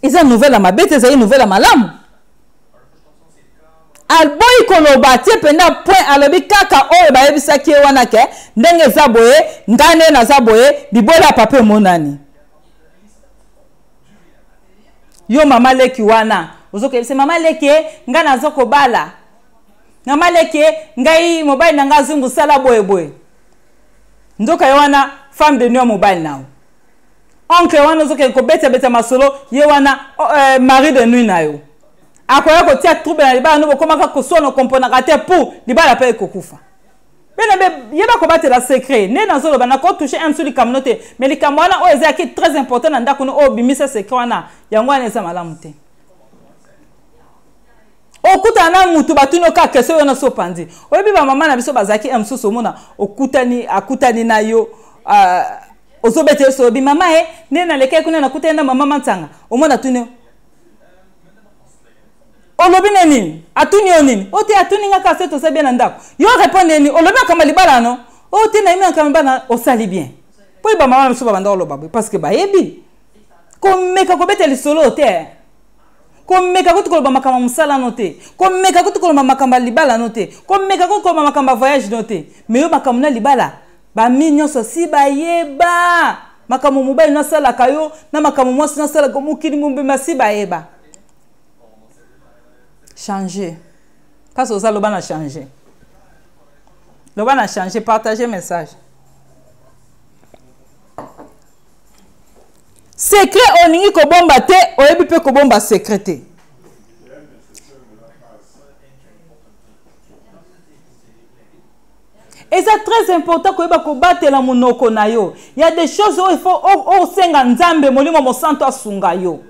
[SPEAKER 1] Eza nouvelle ya mabe te, ezali nouvelle ya malamu. Aboyi koloba tie mpenza point, alobi kaka oyo bayebisaki ye wana ke ndenge eza boye, ngai nde naza boye, bibola ya papa emonani. Yo mama leki wana ozokebisa mama leki ye, ngai naza kobala mama leki ye, ngai mobali na ngai azwi mosala boyeboye. Nzoka ye wana femme de nuit ya mobali na yo. Oncle wana ozokende kobetabeta masolo, ye wana mari de nuit na yo. Akoya kotia trouble na libala no, bokomaka koswana, okomponaka te pour libala mpe ekokufa. Bene be yeba kobatela secret. Nde nazoloba, nakotouche un mosusu likambo no te, mais likambo wana oyo ezalaki très important na ndako no, oyo obimisa secret wana, yango wana eza malamu te. Okutana na mutu, batuni oka question oyo nyonso, opanzi. Oyebi bamama na biso bazalaki un mosusu, omona okutani, akutani na yo, ozobeta ye so, oyebi mama ye nde nalekaki kuna, nakutani na mama Mantsanga. Omona atuni, olobi ne nini? Atuni yo nini? O te, atuni nga kaka se toza bien na ndako. Yo répondre nini? Olobi makambo libala no? O te, nayebi makambo libala. Osali bien mpo yeba mama na biso babanda koloba boye parce que bayebi komeka kobeta lisolo te, komeka kutu koloba makambo ya mosala no te, komeka kutu koloba makambo ya libala no te, komeka kutu koloba makambo ya voyage no te. Mais yo makambo na libala, bami nyonso si bayeba makambo mobali no asalaka yo na makambo mwasi no asalaka, mokili mobimba si bayeba. Changer parce oza loba na changer, loba na changer. Partager message. Secret olingi kobomba te, oyebi mpe kobomba secret te. Eza très important koyeba kobatela monoko na yo. Ya des choses oyo il faut osenga Nzambe Molimo Mosantu asunga yo.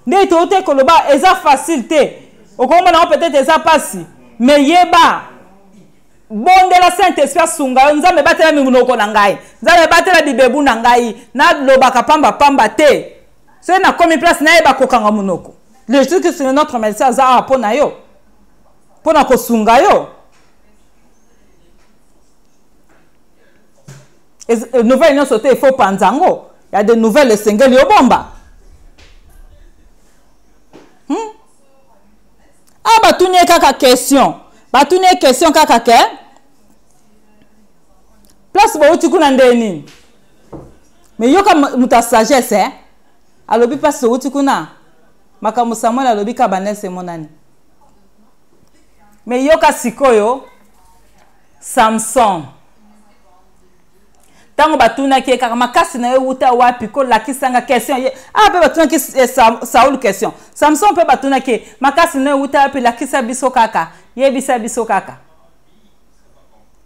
[SPEAKER 1] Nde toyote koloba eza facile te, okomona yango peut-être eza mpasi, mais yeba bondela Saint Esprit asunga yo. Nzambe, batela minoko na ngai. Nzambe, batela bibebu na ngai. Nalobaka pamba pamba te. Soki nakomi place, nayeba kokanga monoko. Le Jésus Christ notre médecin aza awa mpo na yo, mpo na kosunga yo. Nouvelle nyonso te ifo panza yango. Ya de nouvelle esengeli obomba. Ah, batuni ye kaka question, batuni ye question kaka ke place bouti kuna nde nini. Mais yoka moto ya sagesse, eh? Alobi place outi kuna, makambo Samuel alobi ka banese emonani. Mais yoka sikoyo Samson, ntango batunaki ye kaka makasi na ye wuta wapi, kolakisanga question ye. Ah, mpe batunaki Saul question, Samson mpe batunaki ye makasi na ye wuta wapi, lakisa biso kaka, yebisa biso kaka.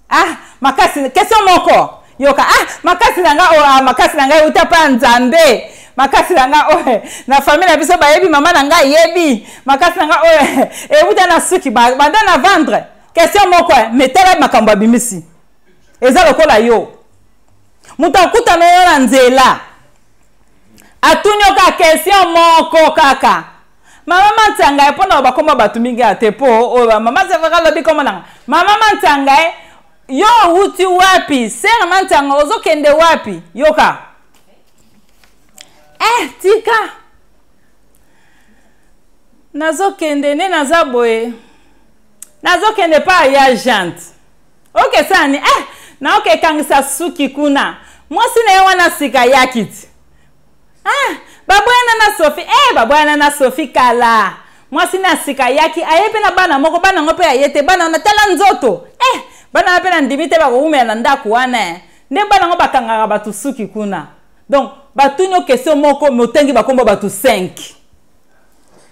[SPEAKER 1] Ah, makasi, question moko yoka. Ah, makasi na nga oyo, ah, makasi na ngai euta mpa Nzambe. Makasi na nga oyo, na famille na biso bayebi, mama na ngai yebi makasi na nga oyo euta na suki banda na vendre. Question moko, mais tala makambo abimisi. Eza lokola yo moto akutana yo na nzela, atuni yo kaka question moko kaka: mama Mantianga ye, mpona bakoma bato mingi ya te, mpo oyo mama Sevaka alobi kombo nanga mama Mantianga ye, yo owuti wapi? Sere Mantianga, ozokende wapi? Yoka, tika nazokende nde naza boye, nazokende pa ya jante oke sani, naoke ekangisa suki kuna, mwasi na ye wana sika yaki ti. Ah, baboyana na Sophie, baboyana na Sophie kala. Mwasi na sika yaki, aye mpe na bana moko, bana yango mpe aye te. Bana wana, tala nzoto, bana wana mpe na ndimi te bakowumela na ndako wana, Nde bana yango bakangaka bato suki kuna. Donc batuni yo question moko, mais otangi bakombo bato 5.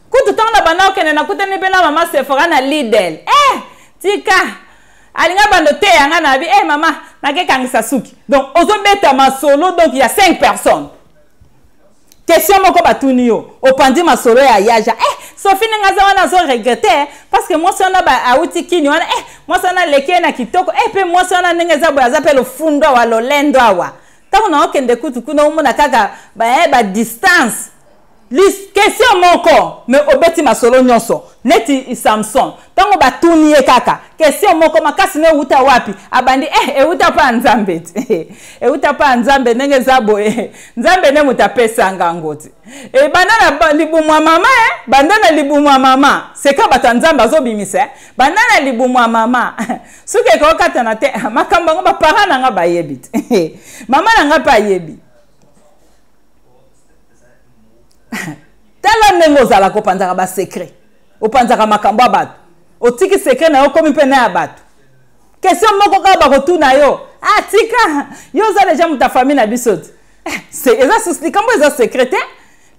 [SPEAKER 1] Kutu ntango na banda okende, nakutani mpe na mama Sephora na Lidl, tika alinga bando te yanga na bi, mama nakekangisa suki. Donc ozobeta masolo donc ya 5 personnes. Question moko batuni yo, opandi masolo ya yaja. Sophie ndenge aza wana azo regrette parce que mwasi wana awuti kini wana eh, mwasi wana aleki ye na kitoko eh, mpe mwasi wana ndenge eza boye aza mpe lofundo awa lolendo awa ntango naokende kutu kuna omona kaka ba, eh, ba distance question moko me obeti masolo nyonso neti Samson ntango batuni ye kaka question moko makasi no ewuta wapi abandi eh, ewuta mpa ya Nzambe ti ewuta mpa ya Nzambe ndenge eza boye Nzambe nde moto apesanga yango ti e, banda na libumu ya mama eh, banda na libumu ya mama seka bato ya Nzambe azobimisa eh, banda na libumu ya mama soki ekokatana te makambo yango baparent na nga bayebi te mama na nga mpe ayebi. Tala ndenge ozalaka opanzaka basecret, opanzaka makambo ya bato, otiki secret na yo okomi mpe na ya bato. Question moko kaka bakotuna yo, ah tika yo oza deja moto ya famille na biso te. Eh, eza likambo eza secret te,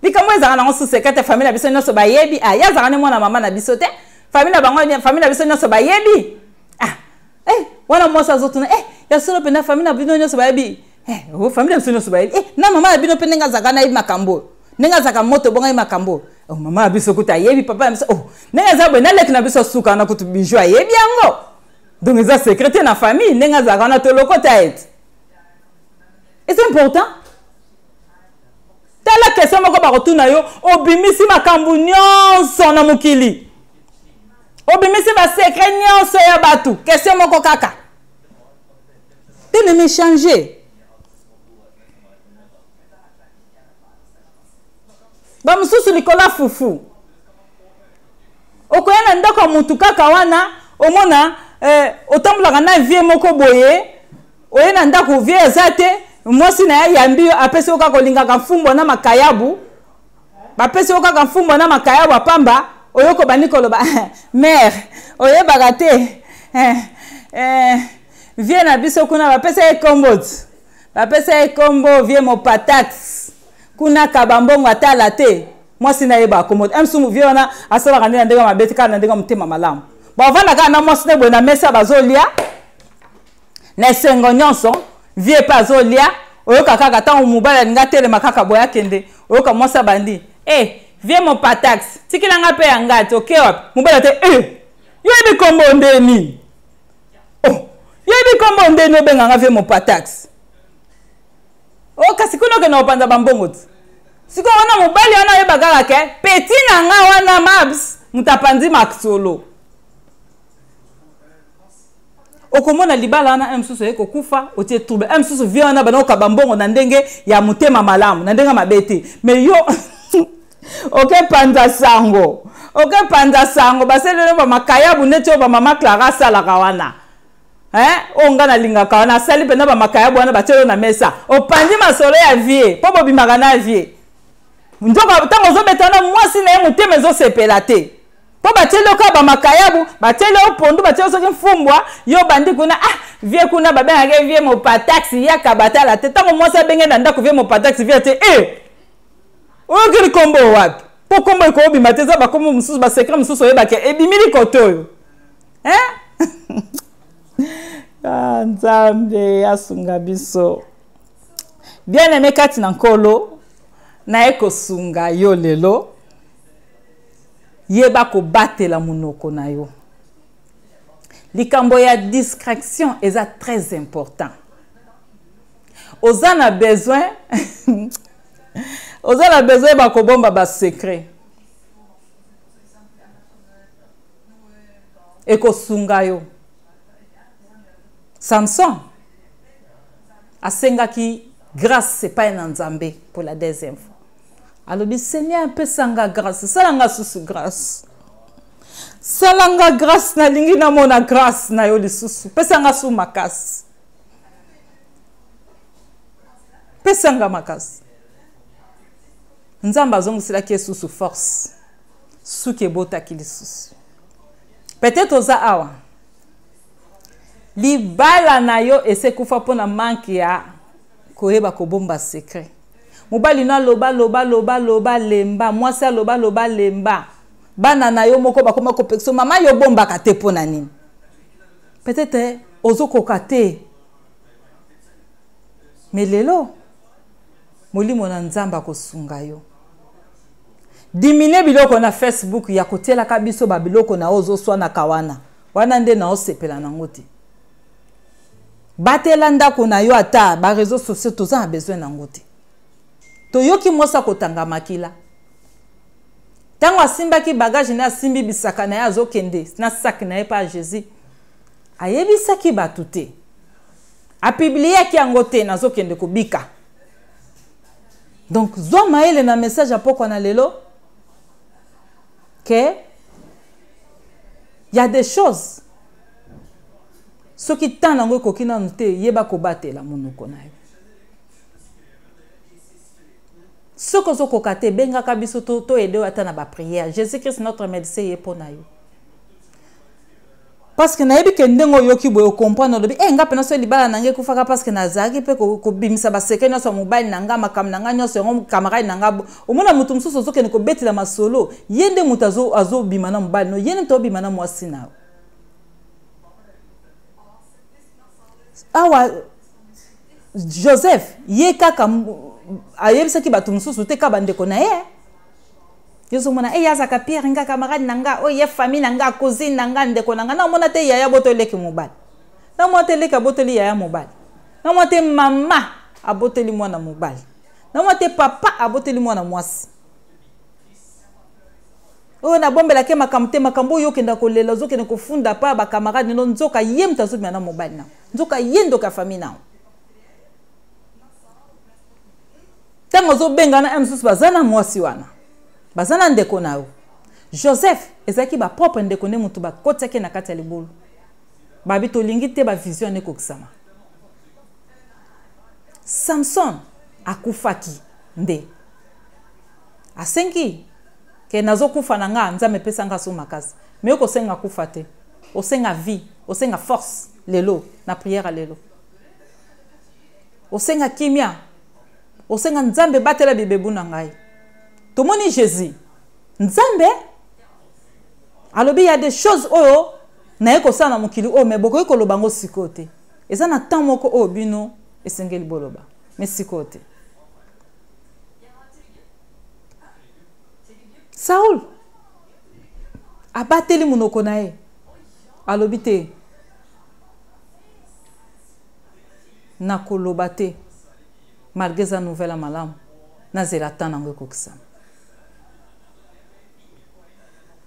[SPEAKER 1] likambo ezalaka nango su secret te, famille na biso nyonso bayebi. Ah, ye azalaka ne mwana mama na biso te, famille na bango, famille na biso nyonso bayebi. Ah, eh, wana mwasi azotuna eh, ya solo mpenza famille na bino nyonso bayebi. Eh, oh, famille na biso nyonso bayebi. Eh, na mama na bino mpe ndenge azalaka nayebi makambo oyo, ndenge azalaka moto bongo ayebi makambo oyo. Oh, mama na biso kutu ayebi, papa na biso oh, ndenge aza boye naleki na biso suka wana kutu bijou ayebi yango. Donc eza secret te na famille ndenge azalaka wana tolokota ete eza important. Tala question moko bakotuna yo, obimisi makambo nyonso na mokili, obimisi basecret nyonso ya bato, question moko kaka te ne me changer. Bamosusu likolo ya fufu, okoya na ndako ya mutu kaka wana omona eh, otambolaka na vie moko boye, oye na ndako vie eza te, mwasi na ye ayambi yo, apesi yo kaka olingaka mfumbwa na makayabu, bapesi yo kaka mfumbwa na makayabu apamba, oyoki obandi koloba mare oyebaka te eh, eh, vie na biso kuna bapesa ye kombo ti, bapesa ye kombo vie mopatax kuna kaba mbongo atala te, mwasi na ye bakombo te. Msumu vie wana asalaka nde na ndenge mabe te, kaka na ndenge motema malamu, bavanda kaka na mwasi ne boye na mesa bazolia na esengo nyonso, vie mpe azolia, oyoka kaka ntango mobali alingi atelema kaka boye akende, oyoka mwasi abandi eh, vie mopatax tikela nga mpe ya nga te, oke wapi? Mobali ate eh, yo yebi kombo nde nini? Oh, yo yebi kombo nde nini obenga nga vie mopatax? Oh, kasi kuna okende kopanza bambongo ti sikoyo wana mobali wana oyeba kaka ke peti na nga wana mabs moto apanzi masolo. Okomona libala wana mosusu oye kokufa otie trouble, mosusu vie wana bana okaba mbongo na ndenge ya motema malamu, na ndenge mabe te, mais yo oke panza sango, oke panza sango basaleli bamakayabu neti oyo bamama Clara asalaka wana oyo nga nalingaka wana, asali mpenza bamakayabu wana batie yo na mesa, opanzi masolo ya vie mpo bobimaka na vie nzoka ntango ozobeta wana mwasi na ye motema ezosepela te mpo batieli yo kaka bamakayabu, batieli yo pondu, batieli yo soki mfumbwa, yo bandi kuna ah vie kuna babengaka vie mopataxi yaka batala te. Ntango mwasi abenge na ndako vie mopataxi vie te eh, oyokeli nkombo wapi? Mpo nkombo ekobima te, eza bakombo mosusu basecret mosusu oyebaka ebimi likoto oyo eh? Ah, Nzambe asunga biso. Bien aimé kati na Nkolo, naye kosunga yo lelo, yeba kobatela monoko na yo. Likambo ya discrétion eza très important. Oza na besoin oza na besoin bakobomba ba secret, ekosunga yo. Samson asengaki grâce epai na Nzambe pour la deuxième fois. Alobi Seigneur apesanga grâce, salanga susu grâce, salanga grâce, nalingi namona grâce na yo lisusu, pesanga su makasi, pesanga makasi. Nzambe azongiselaki ye susu force, suki ebotaki lisusu. Peut-être oza awa libala na yo esekufa mpona manque ya koyeba kobomba secret. Mobali no aloba loba loba loba lemba, mwasi aloba loba lemba, bana na yo moko bakoma kopekisa mama yo bombaka te mpona nini? Peut-être ozokoka te, mais lelo molimo na Nzambe akosunga yo. Diminue biloko na Facebook ya kotielaka biso ba biloko na ozoswanaka wana. Wana nde na osepela nango te. Batela ndako na yo ata ba réseaux sociaux toza na besoin nango te. Toyoki mwasi akotanga makila. Ntango asimbaki bagage na asimbi bisaka na ye azokende na sac na ye pa Jésus. Ayebisaki bato te. Apibliaki yango te nazokende kobika. Donc zwa mayele na message ya pokwa na lelo ke ya des choses soki temps nango ekoki nanu te, yeba kobatela monoko na yo. Soki ozokoka te, bengaka biso to, to aide ata na ba prière. Jésus-Christ notre médecin ye mpo na yo. Parce que nayebi ke ndenge oyoki boye ocomprendre, olobi e nga mpena so libala na ngai ekufaka parce que nazalaki mpe kobimisa basecret nyonso ya mobali na nga, makambo na nga nyonso, yango camarade na nga. Omona moto mosusu ozokende kobetela masolo, ye nde moto azobima na mobali no, ye nde moto azobima na mwasi na yo. Awa Joseph ye kaka ayebisaki bato mosusu te, kaka bandeko na ye. Yozomona e azaka Pierre nga camarade na nga, oyo ye famille na nga, cousine na nga, ndeko na nga. Naomona te yaya botoli leki mobali, naomona te leki abotoli yaya mobali, naomona te mama aboteli mwana mobali, naomona te papa aboteli mwana mwasi. Oyo nabombelaki makambo te, makambo oyo okenda kolela, ozokende kofunda pa bacamarade no, nzoka ye moto azobima na mobali na, nzoka ye ndoka ya famille nao. Ntango ozobenga na mosusu baza na mwasi wana, baza na ndeko na yo. Joseph ezalaki bapropre ndeko nde motu bakotiaki na kati ya libulu, babi tolingi te bavision wana ekokisama. Samson akufaki nde asengi ke nazokufa na nga, Nzambe epesa nga so makasi. Me okosenga kufa te, osenga vie, osenga force lelo na prière ya lelo, osenga kimia, osenga Nzambe batela bibebu na ngai. Tomoni Jésus, Nzambe alobi ya des choses oyo naye kosala na mokili oyo, me bokoki koloba yango sikoyo te. Eza na temps moko oyo bino esengeli boloba, me sikoyo te. Saul abateli monoko na ye, alobi te nakoloba te, malgré eza nouvelle ya malamu, nazela temps nango ekokisama.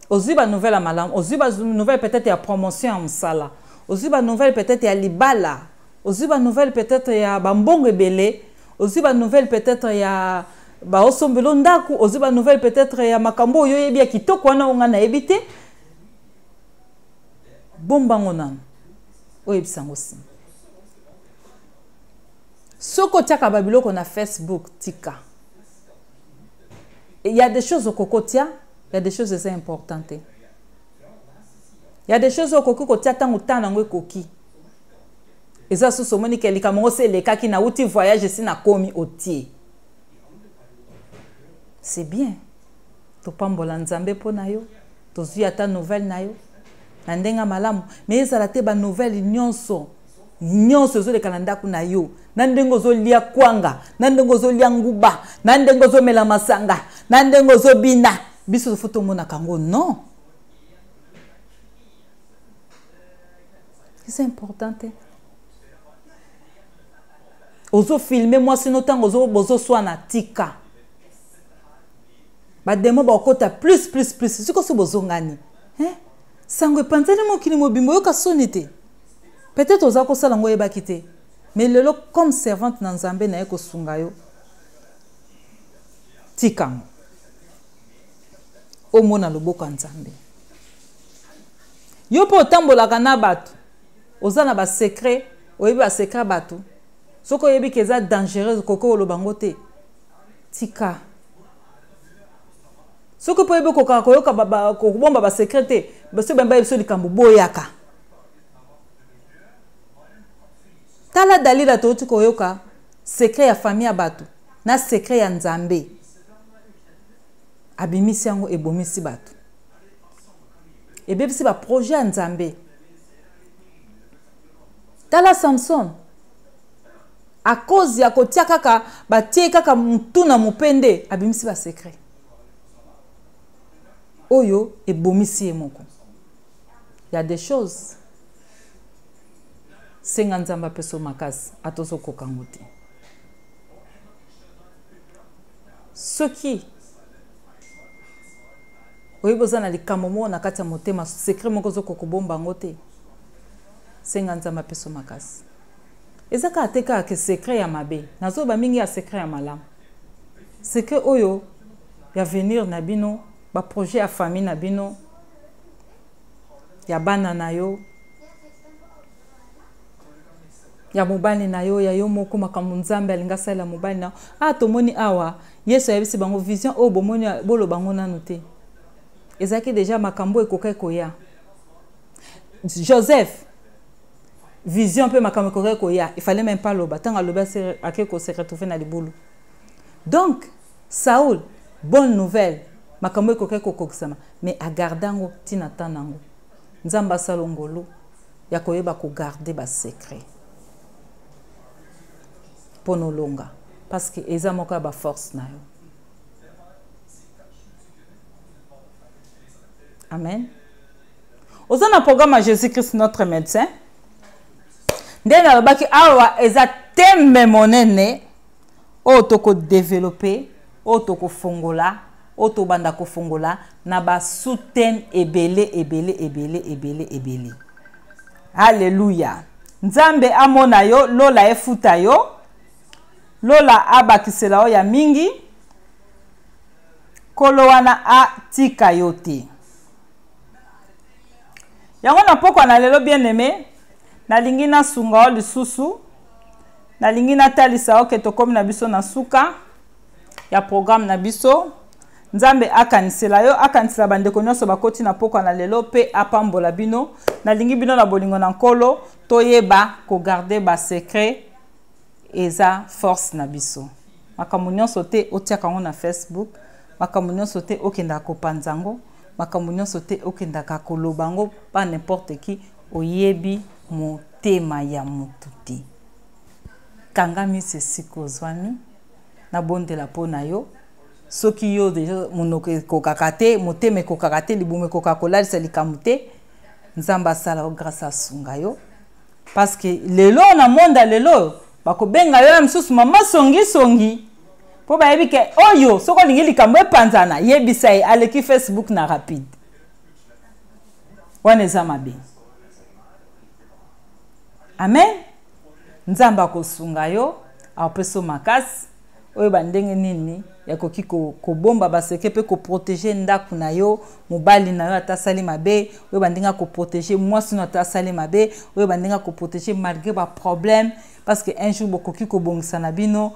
[SPEAKER 1] Ozwi banouvelle ya malamu, ozwi banouvelle peut-être ya promotion ya mosala, ozwi banouvelle peut-être ya libala, ozwi banouvelle peut-être ya bambongo ebele, ozwi banouvelle peut-être ya baosombelo ndako, ozwi banouvelle peut-être ya makambo oyo oyebi ya kitoko wana oyo ngai nayebi te. Bombango nano oyebisa yango nsima. Soki otiaka babiloko na Facebook, tika. Il y a des choses okoki kotia, il y a des choses eza important te. Il y a des choses okoki kotia ntango ntango yango ekoki. Eza susu omoni ke likambo yango se elekaki, nauti voyage esi nakomi, otie. C'est bien, topambola Nzambe mpo na yo, tozwi ata nouvelle na yo na ndenge malamu, me ezala te banouvelle nyonso nyonso ezoleka na ndako na yo, na ndenge ozolia kwanga, na ndenge ozolia nguba, na ndenge ozomela masanga, na ndenge ozobina, biso fo tomonaka yango. Non, c'est important te. Ozofilme mwasi no ntango bozoswana, tika. Bademo bakota plus plus plus. Sikoyo so bozongani, hein? Sango epanzani mokili mobimba, oyoka soni te. Peut-être oza kosala yango oyebaki te, mais lelo comme servante na Nzambe naye kosunga yo, tika yango, omona loboko ya Nzambe. Yo mpe otambolaka na bato, oza na basecret, oyebi basecret ya bato. Soki oyebi ke eza dangereuse, koki koloba yango te, tika. Soki mpe oyebi kokaka koyoka kobomba basecret te, soki bayeba biso likambo boyaka. Tala Dalila, touti koyoka secret ya famille ya bato na secret ya Nzambe, abimisi yango, ebomisi bato, ebebisi baprojet ya Nzambe. Tala Samson, à cause ya kotia kaka, batie kaka mutu na mopende, abimisi basecret. oyo ebomisi ye moko. Ya des choses, senga Nzambe apesa yo makasi ata ozokoka yango te. Soki oyebi oza na likambo moko na kati ya motema, secret moko ozokoka kobomba yango te, senga Nzambe apesa yo makasi. Eza kaka te kaka ke secret ya mabe, nazoba mingi ya secret ya malamu, secret oyo ya avenir na bino, baprojet ya famille na bino, ya bana na yo, ya mobali na yo, ya yo moko, makambo Nzambe alingi asalela mobali na yo. Ah, tomoni awa Yesu ayebisi bango vision oyo bomoni, boloba yango nanu te. Ezalaki deja makambo ekokaki koya. Joseph, vision mpe makambo ekokaki koya, il fallait même pas loba. Ntango alobi, ake ko se retrouver na libulu. Donc Saul, bonne nouvelle, makambo ekokaki kokokisama, mais agarde yango ntina ta nango. Nzambe asala ngolu ya koyeba kogarde basecret mpo nolonga, parce que eza moko ya baforce na yo. Amen. Oza na programme ya Jésus Christ notre médecin. Nde nalobaki awa eza tembe monene oyo tokodevelope, oyo tokofongola, oyo tobanda kofongola na basous-thème ebele ebele ebele ebele ebele. Alleluya. Nzambe amona yo, lola efuta yo, lola abakisela yo ya mingi, nkolo wana atika yo te. Yango na pokwa na lelo, bien aimé, nalingi nasunga yo lisusu, nalingi natalisa yo ke tokomi na biso na suka ya programme na biso. Nzambe akanisela yo, akanisela bandeko nyonso bakoti na pokwa na lelo mpe apambola bino. Nalingi bino na bolingo na Nkolo. Toyeba kogarde basecret, eza force na biso. Makambo nyonso te otiaka yango na Facebook, makambo nyonso te okendaka kopanza yango, makambo nyonso te okendaka koloba yango pa n'importe qui. Oyebi motema ya motu te. Kanga miso esika ozwami, nabondela mpo na yo. Soki yo deja monoko ekokaka te, motema ekokaka te, libumu ekokaka kolalisa likambo te, Nzambe asala yo grâce, asunga yo, parce que lelo na monde ya lelo bakobenga yo ya mosusu mama songisongi, mpo bayebi ke oyo soki olingi likambo epanzana, yebisa ye, aleki Facebook na rapide. Wana eza mabe. Amen. Nzambe akosunga yo, akopesa yo makasi oyeba ndenge nini yakoki kobomba baseke mpe koprotege ndako na yo, mobali na yo ata asali mabe, oyeba ndenge akoprotege mwasi no ata asali mabe, oyeba ndenge akoprotege malgré baproblème, parce que un jour bokoki kobongisa na bino.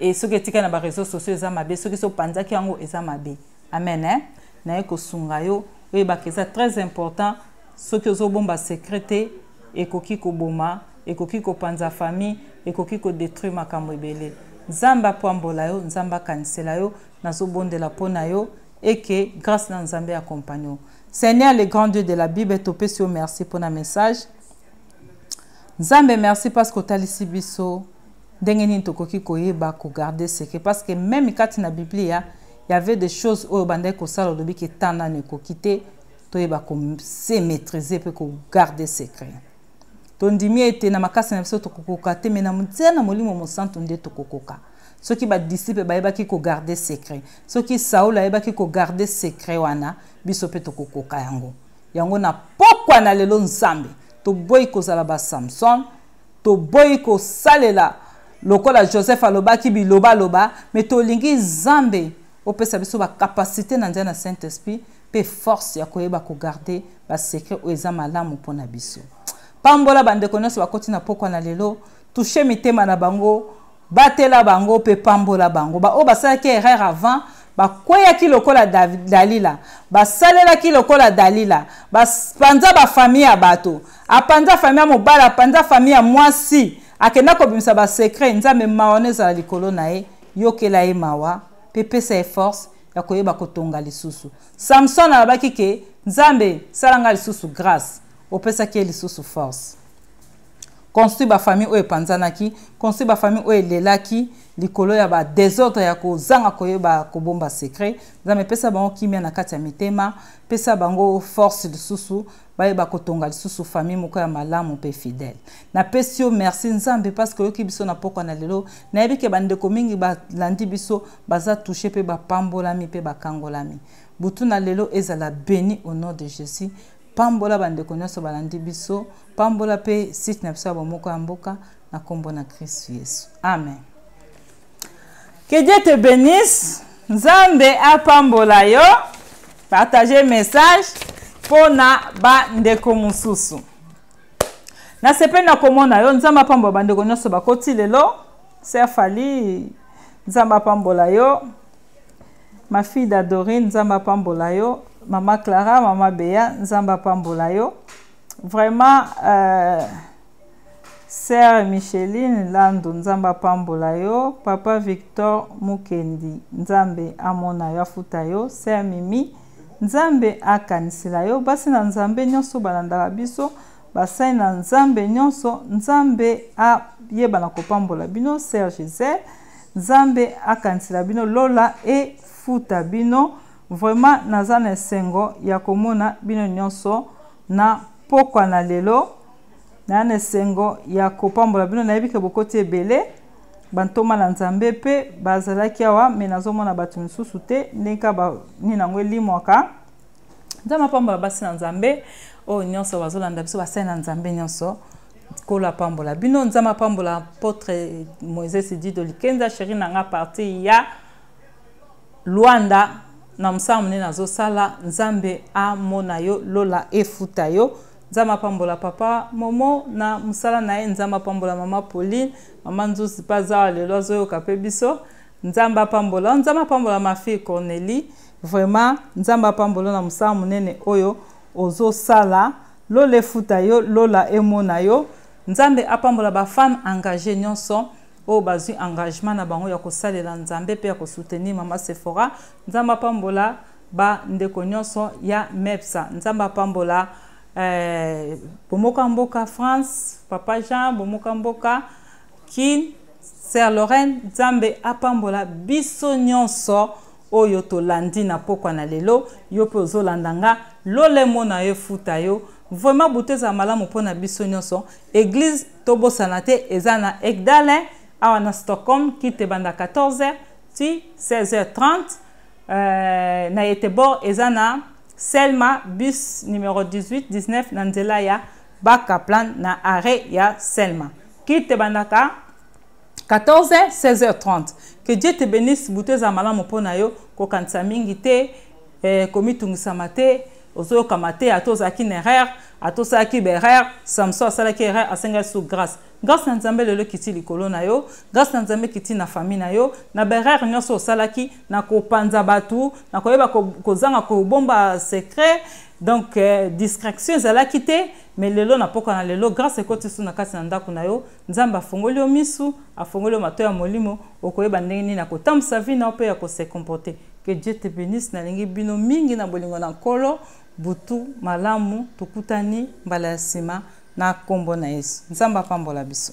[SPEAKER 1] E soki etikali na bareseau sociaux eza mabe, soki so opanzaki yango eza mabe. Amen, eh? Naye kosunga yo oyebaka eza très important. Soki ozobomba secret te, ekoki koboma, ekoki kopanza famille, ekoki kodétruire makambo ebele. Nzambe apambola yo, Nzambe akanisela yo. Nazobondela mpo na yo eke grâce na Nzambe accompagne yo. Seigneur, le grand Dieu de la Bible, topesi yo merci mpona message. Nzambe, merci parce que otalisi biso ndenge nini tokoki koyeba kogarde secret, parce que même kati na Biblia y avait des choses oyo bandaki kosala, olobi ke temps nano ekoki te. Toyeba kose maîtriser mpe kogarde secret. Tondimi ete na makasi na biso tokokoka te, me na nzela na Molimo Mosantu nde tokokoka. Soki badisiple bayebaki kogarde secret, soki Saul ayebaki kogarde secret wana, biso mpe tokokoka yango. Yango na pokwa na lelo, Nzambe, toboyi kozala basamson, toboyi kosalela lokola Joseph alobaki bilobaloba, me tolingi, Nzambe, opesa biso bakapasité na nzela na Saint Esprit mpe force ya koyeba kogarde basecret oyo eza malamu mpona biso. Pambola bandeko nyonso bakoti na pokwa na lelo, touche mitema na bango, batela bango mpe pambola bango. Baoyo basalaki erreur avant, bakweyaki lokola Dalila, basalelaki lokola Dalila, bapanza bafamille ya bato, apanza famille ya mobali, apanza famille ya mwasi, akenda kobimisa basecret, Nzambe, mawa no ezala likolo na ye, yokela ye mawa mpe pesa ye force ya koyeba kotonga lisusu. Samson alobaki ke Nzambe, sala ngai lisusu grâce, opesaki ye lisusu force. Construire bafamille oyo epanzanaki, construire bafamille oyo elelaki. likolo ya ba desordre ya kozanga koyeba kobomba secret. Nzambe, pesa bango kimia na kati ya mitema, pesa bango force lisusu bayeba kotonga lisusu famille moko ya malamu mpe fidèle. Napesi yo merci, Nzambe, parce que oyoki biso na pokwa na lelo. Nayebi ke bandeko mingi balandi biso, baza touché mpe bapambolami mpe bakangolami. Butu na lelo ezala béni au nom de Jésus. Pambola bandeko nyonso balandi biso, pambola mpe site na biso ya Bomoko ya Mboka, na nkombo na Kristu Yesu, amen. Que Dieu te bénisse. Nzambe apambola yo. Partage message mpona bandeko mosusu. Nasepeli na komona yo. Nzambe apambola bandeko nyonso bakoti lelo. Sœur Fali, Nzambe apambola yo. Ma fille d'Adorine, Nzambe apambola yo. Mama Clara, mama Bea, Nzambe apambola yo vraiment. Sœur Micheline Landu, Nzambe apambola yo. Papa Victor Mukendi, Nzambe amona yo, afuta yo. Sœur Mimi, Nzambe akanisela yo. Basi na Nzambe nyonso balandaka biso, basali na Nzambe nyonso, Nzambe ayeba na kopambola bino. Sœur Gisele, Nzambe akanisela bino, lola efuta bino vraiment. Naza na esengo ya komona bino nyonso na pokwa na lelo. Naa na esengo ya kopambola bino. Nayebi ke bokoti ebele. Bantoma na Nzambe mpe bazalaki awa, me nazomona bato misusu te, ndenge kaka nini yango elimwaka. Nzambe apambola basi na Nzambe oyo nyonso bazolanda biso, basali na Nzambe nyonso, Nkolo apambola bino. Nzambe apambola apôtre Moises Dido Likenza, chéri na nga, parti ya Lwanda, na mosala monene azosala. Nzambe amona yo, lola efuta yo. Nzambe apambola papa Momo na mosala na ye. Nzambe apambola mama Pauline, mama Nzusi mpe aza awa lelo, azoyoka mpe biso. Nzambe apambola. Nzambe apambola ma fille Cornélie vraiment. Nzambe apambola na mosala monene oyo ozosala. Lola efuta yo, lola emona yo. Nzambe apambola bafemme engagé nyonso oyo bazwi engagement na bango ya kosalela Nzambe mpe ya kosoutenir mama Sephora. Nzambe apambola bandeko nyonso ya MEPSA. Nzambe apambola Bomoko ya Mboka France, papa Jean, Bomoko ya Mboka Kin, sœur Lorraine. Nzambe apambola biso nyonso oyo tolandi na pokwa na lelo. Yo mpe ozolanda nga, lolemo na yo efuta yo vraiment. Butu ezala malamu mpona biso nyonso. Église, tobosana te, eza na Ekdalen awa na Stockholm. Kite ebanda 14h ti 16h30. Na Göteborg eza na Selma, bus numéro 18 19, na nzela ya Bakaplan, na arrêt ya Selma. Kite ebandaka 14h 16h30. Que Dieu te bénisse. Butu ezala malamu mpo na yo. Kokanisa mingi te, komitungisama te, ozoyokama te. Ata ozalaki na erreur, ata osalaki baerreur, Samson asalaki erreur, asengaki su grâce. Grâce na Nzambe lelo ekiti likolo na yo. Grâce na Nzambe ekiti na famille na yo. Na baerreur nyonso osalaki, na kopanza bato, na koyeba kozanga kobomba secret, donc discrétion ezalaki te, mais lelo, na pokwa na lelo, grâce ekoti su na kati na ndako na yo. Nzambe afongoli yo misu, afongoli yo mato ya molimo, okoyeba ndenge nini ya kotambusa vie na yo mpe ya kose comporter. Que Dieu te bénisse. Nalingi bino mingi na bolingo na Nkolo. Butu malamu, tokutani mbala ya nsima na nkombo na Yesu. Nzambe apambola biso.